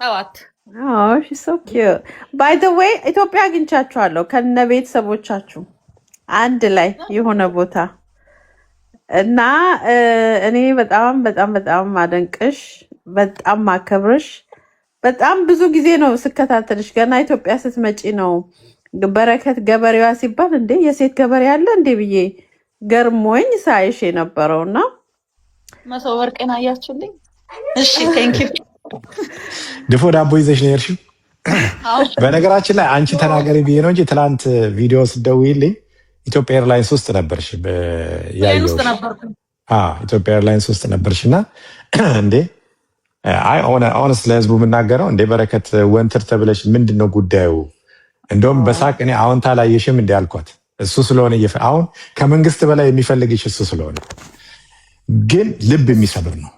S2: 7።
S3: So cute። By the way ኢትዮጵያ አግኝቻችኋለሁ ከነ ቤተሰቦቻችሁ አንድ ላይ የሆነ ቦታ እና እኔ በጣም በጣም በጣም ማደንቅሽ፣ በጣም ማከብርሽ፣ በጣም ብዙ ጊዜ ነው ስከታተልሽ። ገና ኢትዮጵያ ስትመጪ ነው በረከት ገበሬዋ ሲባል እንዴ የሴት ገበሬ አለ እንዴ ብዬ ገርሞኝ ሳይሽ የነበረው እና
S2: መሶበ ወርቄን አያችሁልኝ? እሺ thank you።
S1: ድፎ ዳቦ ይዘሽ ነው የሄድሽው? በነገራችን ላይ አንቺ ተናገሪ ብዬ ነው እንጂ ትናንት ቪዲዮ ስደውይልኝ ኢትዮጵያ Airlines ውስጥ ነበርሽ ያየሁሽ። ኢትዮጵያ Airlines ውስጥ ነበርሽ እና እንዴ አይ honest ለህዝቡ የምናገረው እንዴ በረከት wanted ተብለሽ ምንድን ነው ጉዳዩ? እንደውም በሳቅ እኔ አሁን ታላየሽም እንዲ አልኳት። እሱ ስለሆነ አሁን ከመንግስት በላይ የሚፈልግሽ እሱ ስለሆነ ግን ልብ የሚሰብር ነው።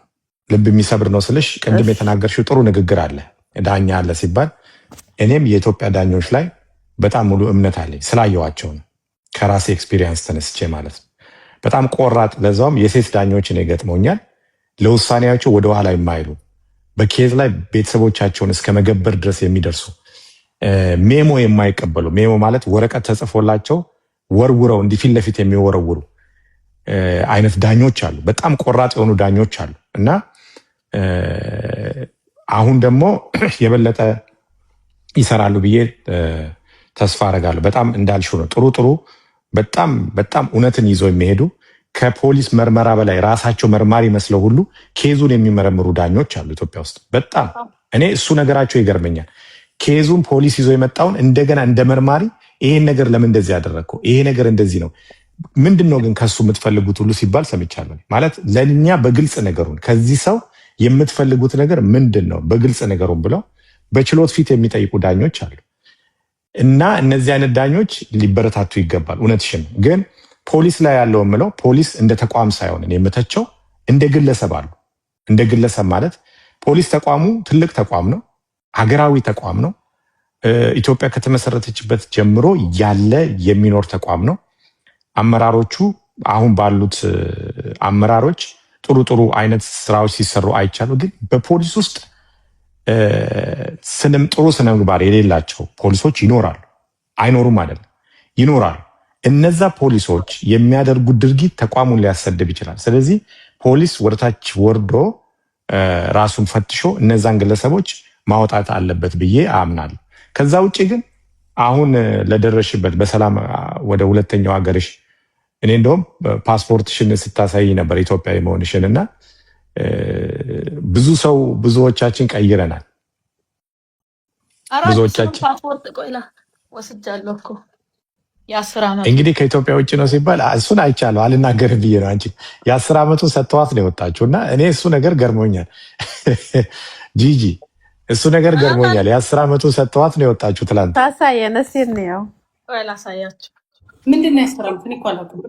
S1: ልብ የሚሰብር ነው ስልሽ ቅድም የተናገርሽው ጥሩ ንግግር አለ። ዳኛ አለ ሲባል እኔም የኢትዮጵያ ዳኞች ላይ በጣም ሙሉ እምነት አለኝ ስላየዋቸው ነው። ከራሴ experience ተነስቼ ማለት ነው። በጣም ቆራጥ፣ ለዛውም የሴት ዳኞች እኔ ገጥመውኛል። ለውሳኔያቸው ወደኋላ የማይሉ፣ በ case ላይ ቤተሰቦቻቸውን እስከ መገበር ድረስ የሚደርሱ፣ memo የማይቀበሉ፣ memo ማለት ወረቀት ተጽፎላቸው ወርውረው እንዲህ ፊት ለፊት የሚወረውሩ አይነት ዳኞች አሉ። በጣም ቆራጥ የሆኑ ዳኞች አሉ እና አሁን ደግሞ የበለጠ ይሰራሉ ብዬ ተስፋ አደርጋለሁ። በጣም እንዳልሽው ነው። ጥሩ ጥሩ በጣም በጣም እውነትን ይዘው የሚሄዱ፣ ከፖሊስ ምርመራ በላይ ራሳቸው መርማሪ መስለው ሁሉ case ኡን የሚመረምሩ ዳኞች አሉ ኢትዮጵያ ውስጥ። በጣም እኔ እሱ ነገራቸው ይገርመኛል። Case ኡን ፖሊስ ይዞ የመጣውን እንደገና እንደ መርማሪ ይሄን ነገር ለምን እንደዚህ ያደረግከው፣ ይሄ ነገር እንደዚህ ነው፣ ምንድን ነው ግን ከሱ የምትፈልጉት ሁሉ ሲባል ሰምቻለሁ። ማለት ለእኛ በግልጽ ነገሩን፣ ከዚህ ሰው የምትፈልጉት ነገር ምንድን ነው በግልጽ ነገሩን ብለው በችሎት ፊት የሚጠይቁ ዳኞች አሉ። እና እነዚህ አይነት ዳኞች ሊበረታቱ ይገባል። እውነትሽን ግን ፖሊስ ላይ ያለው የምለው ፖሊስ እንደ ተቋም ሳይሆን እኔ የምተቸው እንደ ግለሰብ አሉ። እንደ ግለሰብ ማለት ፖሊስ ተቋሙ ትልቅ ተቋም ነው፣ ሀገራዊ ተቋም ነው። ኢትዮጵያ ከተመሰረተችበት ጀምሮ ያለ የሚኖር ተቋም ነው። አመራሮቹ አሁን ባሉት አመራሮች ጥሩ ጥሩ አይነት ስራዎች ሲሰሩ አይቻሉ። ግን በፖሊስ ውስጥ ጥሩ ስነ ምግባር የሌላቸው ፖሊሶች ይኖራሉ። አይኖሩም አይደለም፣ ይኖራሉ። እነዛ ፖሊሶች የሚያደርጉት ድርጊት ተቋሙን ሊያሰድብ ይችላል። ስለዚህ ፖሊስ ወደታች ወርዶ ራሱን ፈትሾ እነዛን ግለሰቦች ማውጣት አለበት ብዬ አምናለሁ። ከዛ ውጭ ግን አሁን ለደረስሽበት በሰላም ወደ ሁለተኛው ሀገርሽ፣ እኔ እንደውም ፓስፖርትሽን ስታሳይ ነበር ኢትዮጵያዊ መሆንሽን። እና ብዙ ሰው፣ ብዙዎቻችን ቀይረናል።
S2: ኧረ አዲሱንም
S1: ብዙዎቻችን
S2: ፓስፖርት ቆይላ ወስጃለሁ እኮ፣ የ10 ዓመቱ።
S1: እንግዲህ ከኢትዮጵያ ውጭ ነው ሲባል እሱን አይቻለሁ፣ አልናገርም ብዬ ነው። አንቺ የ10 ዓመቱን ሰጥተዋት ነው የወጣችው እና እኔ እሱ ነገር ገርሞኛል። ጂጂ፣ እሱ ነገር ገርሞኛል። የ10 ዓመቱን ሰጥተዋት ነው የወጣችው ትላንት።
S3: ታሳየን እስኪ እንየው።
S2: ቆይ ላሳያችሁ።
S5: ምንድን ነው የ10 ዓመት? እኔ እኮ አላውቅም።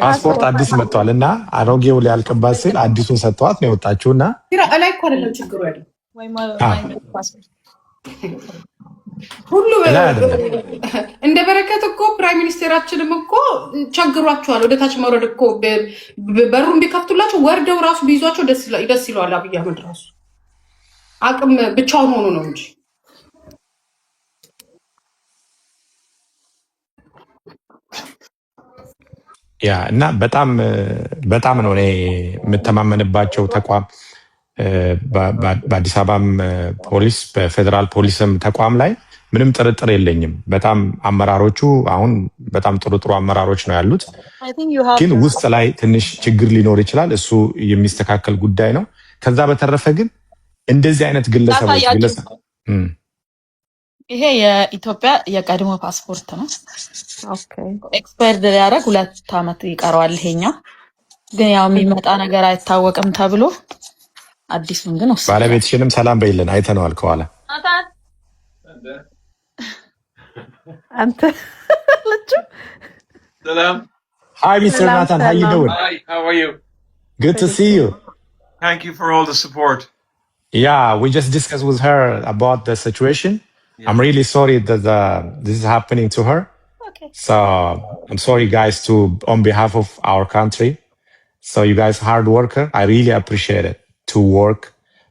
S1: ፓስፖርት አዲስ መጥቷል እና አሮጌው ሊያልቅባት ሲል አዲሱን ሰጥተዋት ነው የወጣችው እና
S5: እላይ እኮ አይደለም ችግሩ ያለው።
S2: ወይ ፓስፖርት
S5: ሁሉ
S1: ላይ አይደለም።
S5: እንደ በረከት እኮ prime minister ኣችንም እኮ ቸግሯቸዋል። ወደ ታች መውረድ እኮ በሩን ቢከፍቱላቸው ወርደው ራሱ ቢይዟቸው ደስ ይለዋል። አብይ አህመድ ራሱ አቅም ብቻውን ሆኖ ነው እንጂ።
S1: Yeah፣ እና በጣም በጣም ነው እኔ የምተማመንባቸው ተቋም፣ በአዲስ አበባም ፖሊስ በፌዴራል ፖሊስም ተቋም ላይ ምንም ጥርጥር የለኝም። በጣም አመራሮቹ አሁን በጣም ጥሩ ጥሩ አመራሮች ነው ያሉት።
S2: I think you have
S1: ግን ውስጥ ላይ ትንሽ ችግር ሊኖር ይችላል። እሱ የሚስተካከል ጉዳይ ነው። ከዛ በተረፈ ግን እንደዚህ አይነት ግለሰቦች
S2: ላሳያችሁ።
S1: ግለሰብ
S2: ይሄ የኢትዮጵያ የቀድሞ ፓስፖርት ነው። Expired ሊያደርግ 2 ዓመት ይቀረዋል። ይሄኛው ግን ያው የሚመጣ ነገር አይታወቅም ተብሎ አዲሱን ግን ወስጃለሁ።
S1: ባለቤትሽንም ሰላም በይልን፣ አይተነዋል ከኋላ።
S2: ናታን።
S3: አንተ ልጁ።
S4: ሰላም።
S1: Hi Mister
S3: ሰላም።
S1: Nathan, how you
S3: ሰላም።
S1: doing?
S4: Hi, how are you?
S1: Good to see you.
S4: Thank you for all the support.
S1: Yeah, we just discussed with her about the situation. I'm really sorry that this is happening to her. So I'm sorry, guys, to on behalf of our country. So you guys hard worker, I really appreciate it to work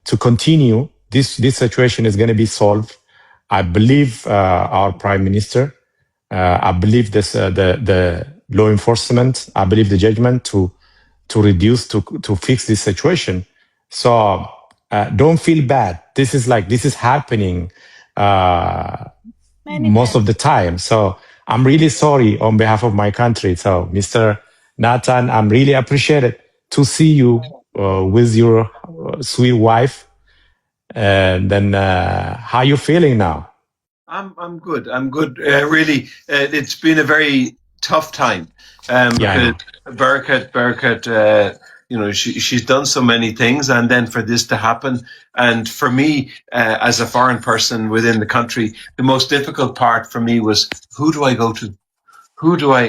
S1: to continue. This situation is going to be solved. I believe our prime minister. I believe this the law enforcement. I believe the judgment to reduce to fix this situation. So don't feel bad. This is like this is happening
S2: Many
S1: most of
S2: times.
S1: the time. So I'm really sorry on behalf of my country. So Mr. Nathan, I'm really appreciated to see you with your sweet wife. And then how you feeling now?
S4: I'm good. I'm good. Really, it's been a very tough time.
S1: Yeah, I know.
S4: Because Bereket, she's done so many things, and then for this to happen, and for me, as a foreign person within the country, the most difficult part for me was, who do I go to? Who do I?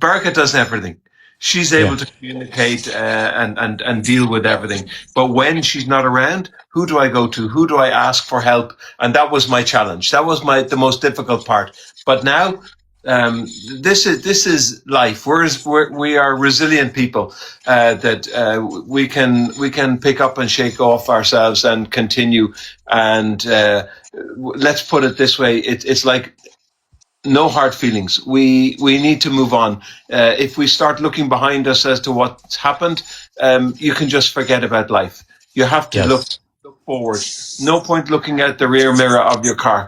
S4: Bereket does everything. She's able to communicate and deal with everything. But when she's not around, who do I go to? Who do I ask for help? And that was my challenge. That was my the most difficult part. But now, this is life. We are resilient people that we can pick up and shake off ourselves and continue. And let's put it this way: it's like no hard feelings. We need to move on. If we start looking behind us as to what's happened, you can just forget about life. You have to look forward. No point looking at the rear mirror of your car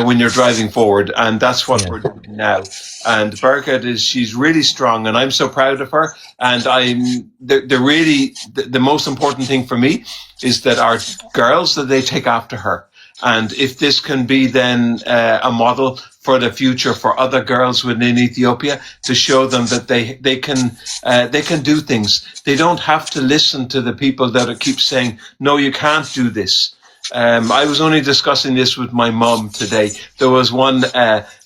S4: when you're driving forward, and that's what we're doing now. And Bereket is she's really strong, and I'm so proud of her. And I'm the really the most important thing for me is that our girls, that they take after her. And if this can be then a model for the future for other girls within Ethiopia, to show them that they can do things. They don't have to listen to the people that keep saying, "No, you can't do this." I was only discussing this with my mum today. There was one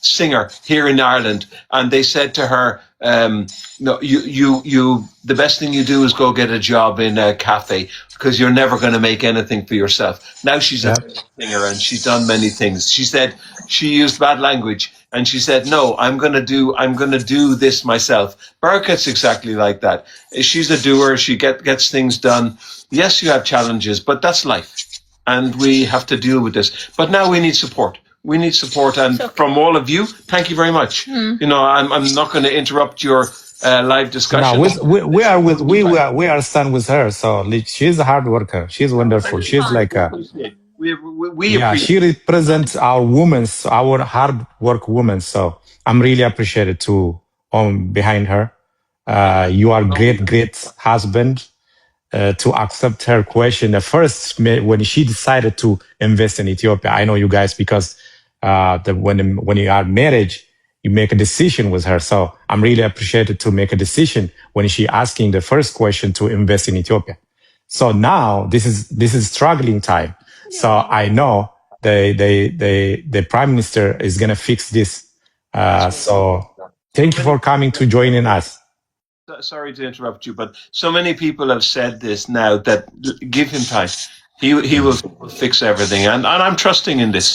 S4: singer here in Ireland, and they said to her, "No, you. The best thing you do is go get a job in a cafe because you're never going to make anything for yourself." Now she's a singer and she's done many things. She said she used bad language and she said, "No, I'm going to do this myself." Bereket's exactly like that. She's a doer. She gets things done. Yes, you have challenges, but that's life, and we have to deal with this. But now we need support. We need support, and from all of you, thank you very much. I'm not going to interrupt your live discussion.
S1: No, we are with we are stand with her. So she's a hard worker. She's wonderful. She's like a
S4: We We
S1: Yeah,
S4: appreciate.
S1: She represents our women's, our hard work women. So I'm really appreciated to behind her. You are great, great husband to accept her question. The first when she decided to invest in Ethiopia, I know you guys because the, when you are marriage, you make a decision with her. So I'm really appreciated to make a decision when she asking the first question to invest in Ethiopia. So now this is struggling time. So I know the prime minister is gonna fix this. So thank you for coming to joining us.
S4: Sorry to interrupt you, but so many people have said this now that give him time. He will fix everything, and I'm trusting in this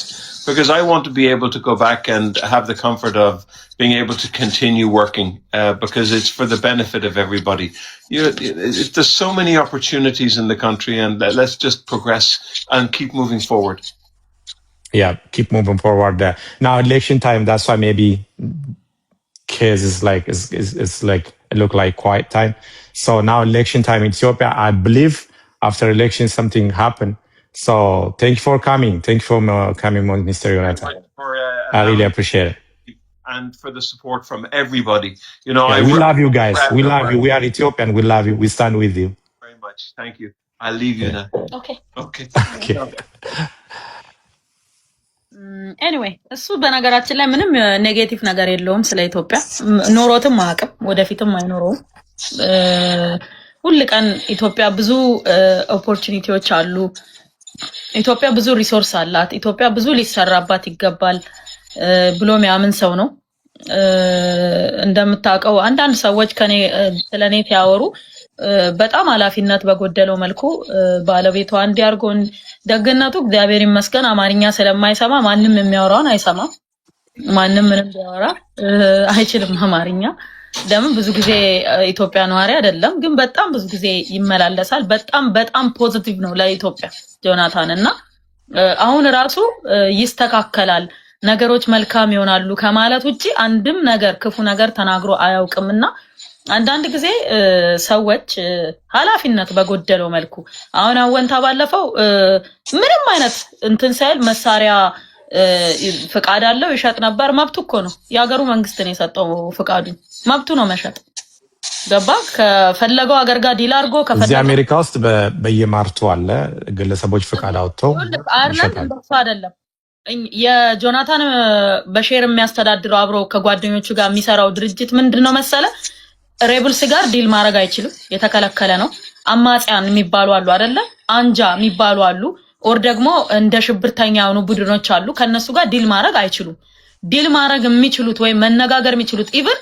S4: because I want to be able to go back and have the comfort of being able to continue working because it's for the benefit of everybody. There's so many opportunities in the country, and let's just progress and keep moving forward.
S1: Yeah, keep moving forward. Now election time. That's why maybe case is like is like it look like quiet time. So now election time in Ethiopia. I believe after election something happened. So thank you for coming. Thank you for coming, Mr. Jonathan.
S4: For
S1: I really appreciate it.
S4: And for the support from everybody.
S1: Yeah,
S4: I
S1: we love you guys.
S4: Proud
S1: We
S4: of
S1: love
S4: her
S1: you. We are Ethiopian. We love you. We stand with you.
S4: Very much. Thank you. I'll leave you now.
S2: Okay.
S4: Okay.
S1: Okay.
S2: Anyway, እሱ በነገራችን ላይ ምንም negative ነገር የለውም ስለ ኢትዮጵያ፣ ኖሮትም አያውቅም፣ ወደፊትም አይኖረውም። ሁል ቀን ኢትዮጵያ ብዙ opportunity ዎች አሉ፣ ኢትዮጵያ ብዙ resource አላት፣ ኢትዮጵያ ብዙ ሊሰራባት ይገባል ብሎ የሚያምን ሰው ነው። እንደምታውቀው አንዳንድ ሰዎች ከኔ ስለ እኔ ሲያወሩ በጣም ኃላፊነት በጎደለው መልኩ ባለቤቷ እንዲህ አድርጎ፣ ደግነቱ እግዚአብሔር ይመስገን አማርኛ ስለማይሰማ ማንም የሚያወራውን አይሰማም። ማንም ምንም ቢያወራ አይችልም አማርኛ። ለምን ብዙ ጊዜ ኢትዮጵያ ነዋሪ አይደለም፣ ግን በጣም ብዙ ጊዜ ይመላለሳል። በጣም በጣም positive ነው ለኢትዮጵያ ጆናታን። እና አሁን ራሱ ይስተካከላል፣ ነገሮች መልካም ይሆናሉ ከማለት ውጭ አንድም ነገር ክፉ ነገር ተናግሮ አያውቅም። እና አንዳንድ ጊዜ ሰዎች ኃላፊነት በጎደለው መልኩ፣ አሁን አወንታ ባለፈው ምንም አይነት እንትን ሳይል መሳሪያ ፍቃድ አለው ይሸጥ ነበር። መብቱ እኮ ነው። የሀገሩ መንግስት ነው የሰጠው ፍቃዱ፣ መብቱ ነው መሸጥ። ገባ? ከፈለገው ሀገር ጋር deal አድርጎ
S1: እዚህ
S2: ከፈለገው
S1: አሜሪካ ውስጥ በየማርቱ አለ፣ ግለሰቦች ፍቃድ አውጥተው
S2: አየርላንድ
S1: ይሸጣሉ።
S2: እንደሱ አይደለም። የጆናታን በ share የሚያስተዳድረው፣ አብሮ ከጓደኞቹ ጋር የሚሰራው ድርጅት ምንድን ነው መሰለ፣ rebels ጋር deal ማድረግ አይችልም፣ የተከለከለ ነው። አማጽያን የሚባሉ አሉ አይደለ? አንጃ የሚባሉ አሉ፣ or ደግሞ እንደ ሽብርተኛ የሆኑ ቡድኖች አሉ። ከእነሱ ጋር deal ማድረግ አይችሉም። Deal ማድረግ የሚችሉት ወይም መነጋገር የሚችሉት፣ even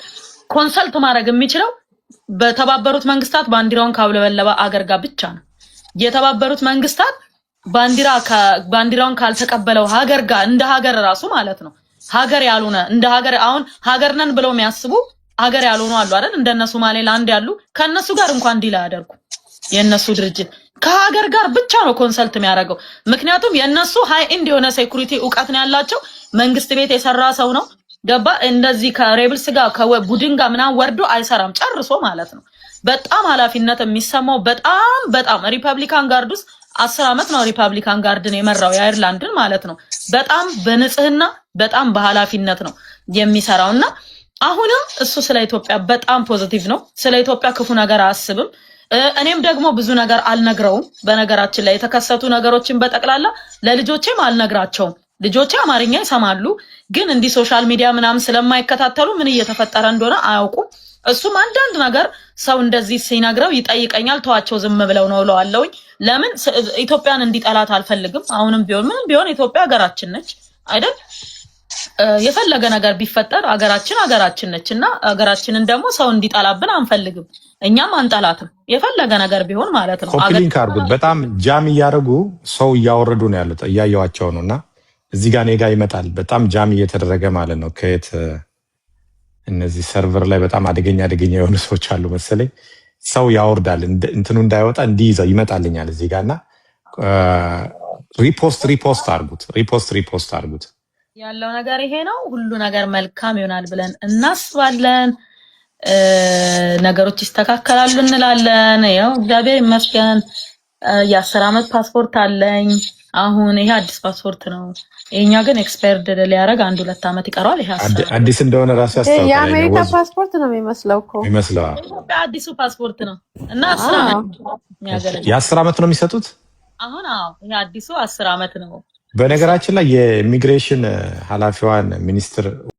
S2: consult ማድረግ የሚችለው በተባበሩት መንግስታት ባንዲራውን ካውለበለበ አገር ጋር ብቻ ነው። የተባበሩት መንግስታት ባንዲራውን ካልተቀበለው ሀገር ጋር፣ እንደ ሀገር ራሱ ማለት ነው፣ ሀገር ያልሆነ፣ እንደ ሀገር፣ አሁን ሀገር ነን ብለው የሚያስቡ ሀገር ያልሆኑ አሉ አይደል? እንደነ ሶማሌላንድ ያሉ፣ ከእነሱ ጋር እንኳን deal አያደርጉ። የእነሱ ድርጅት ከሀገር ጋር ብቻ ነው consult የሚያደርገው። ምክንያቱም የእነሱ high end የሆነ security እውቀት ነው ያላቸው። መንግስት ቤት የሰራ ሰው ነው። ገባ? እንደዚህ ከ rebels ጋር ከቡድን ጋር ምናምን ወርዶ አይሰራም ጨርሶ ማለት ነው። በጣም ኃላፊነት የሚሰማው፣ በጣም በጣም Republican Guard ውስጥ 10 ዓመት ነው Republican Guard ን የመራው፣ የአይርላንድን ማለት ነው። በጣም በንጽህና፣ በጣም በኃላፊነት ነው የሚሰራው። እና አሁንም እሱ ስለ ኢትዮጵያ በጣም positive ነው። ስለ ኢትዮጵያ ክፉ ነገር አያስብም። እኔም ደግሞ ብዙ ነገር አልነግረውም። በነገራችን ላይ የተከሰቱ ነገሮችን በጠቅላላ ለልጆቼም አልነግራቸውም። ልጆቼ አማርኛ ይሰማሉ፣ ግን እንዲህ social media ምናምን ስለማይከታተሉ ምን እየተፈጠረ እንደሆነ አያውቁም። እሱም አንዳንድ ነገር ሰው እንደዚህ ሲነግረው ይጠይቀኛል። ተዋቸው ዝም ብለው ነው እለዋለሁኝ። ለምን ኢትዮጵያን እንዲጠላት አልፈልግም። አሁንም ቢሆን ምንም ቢሆን ኢትዮጵያ ሀገራችን ነች አይደል? የፈለገ ነገር ቢፈጠር ሀገራችን ሀገራችን ነች እና ሀገራችንን ደግሞ ሰው እንዲጠላብን አንፈልግም። እኛም አንጠላትም። የፈለገ ነገር ቢሆን ማለት ነው።
S1: Copy link አድርጉት። በጣም jam እያደረጉ ሰው እያወረዱ ነው ያሉት፣ እያየዋቸው ነው። እና እዚህ ጋር እኔ ጋ ይመጣል። በጣም jam እየተደረገ ማለት ነው። ከየት እነዚህ server ላይ በጣም አደገኛ አደገኛ የሆኑ ሰዎች አሉ መሰለኝ። ሰው ያወርዳል፣ እንትኑ እንዳይወጣ እንዲይዘው ይመጣልኛል እዚህ ጋር። እና repost repost አድርጉት፣ repost repost አድርጉት።
S2: ያለው ነገር ይሄ ነው። ሁሉ ነገር መልካም ይሆናል ብለን እናስባለን። ነገሮች ይስተካከላሉ እንላለን። ያው እግዚአብሔር ይመስገን የ10 ዓመት ፓስፖርት አለኝ። አሁን ይሄ አዲስ ፓስፖርት ነው። ይሄኛ ግን expired ሊያደርግ 1-2 ዓመት ይቀረዋል። ይሄ 10 ዓመት።
S1: አዲስ እንደሆነ ራሱ ያስታውቃል።
S3: የአሜሪካ
S1: ወዙ
S3: ፓስፖርት ነው የሚመስለው እኮ።
S1: ይመስለዋል።
S2: ኢትዮጵያ አዲሱ ፓስፖርት ነው እና 10 ዓመት የሚያገለግል።
S1: የ10 ዓመት ነው የሚሰጡት።
S2: አሁን አዎ፣ ይሄ አዲሱ 10 ዓመት ነው።
S1: በነገራችን ላይ የኢሚግሬሽን ኃላፊዋን ሚኒስትር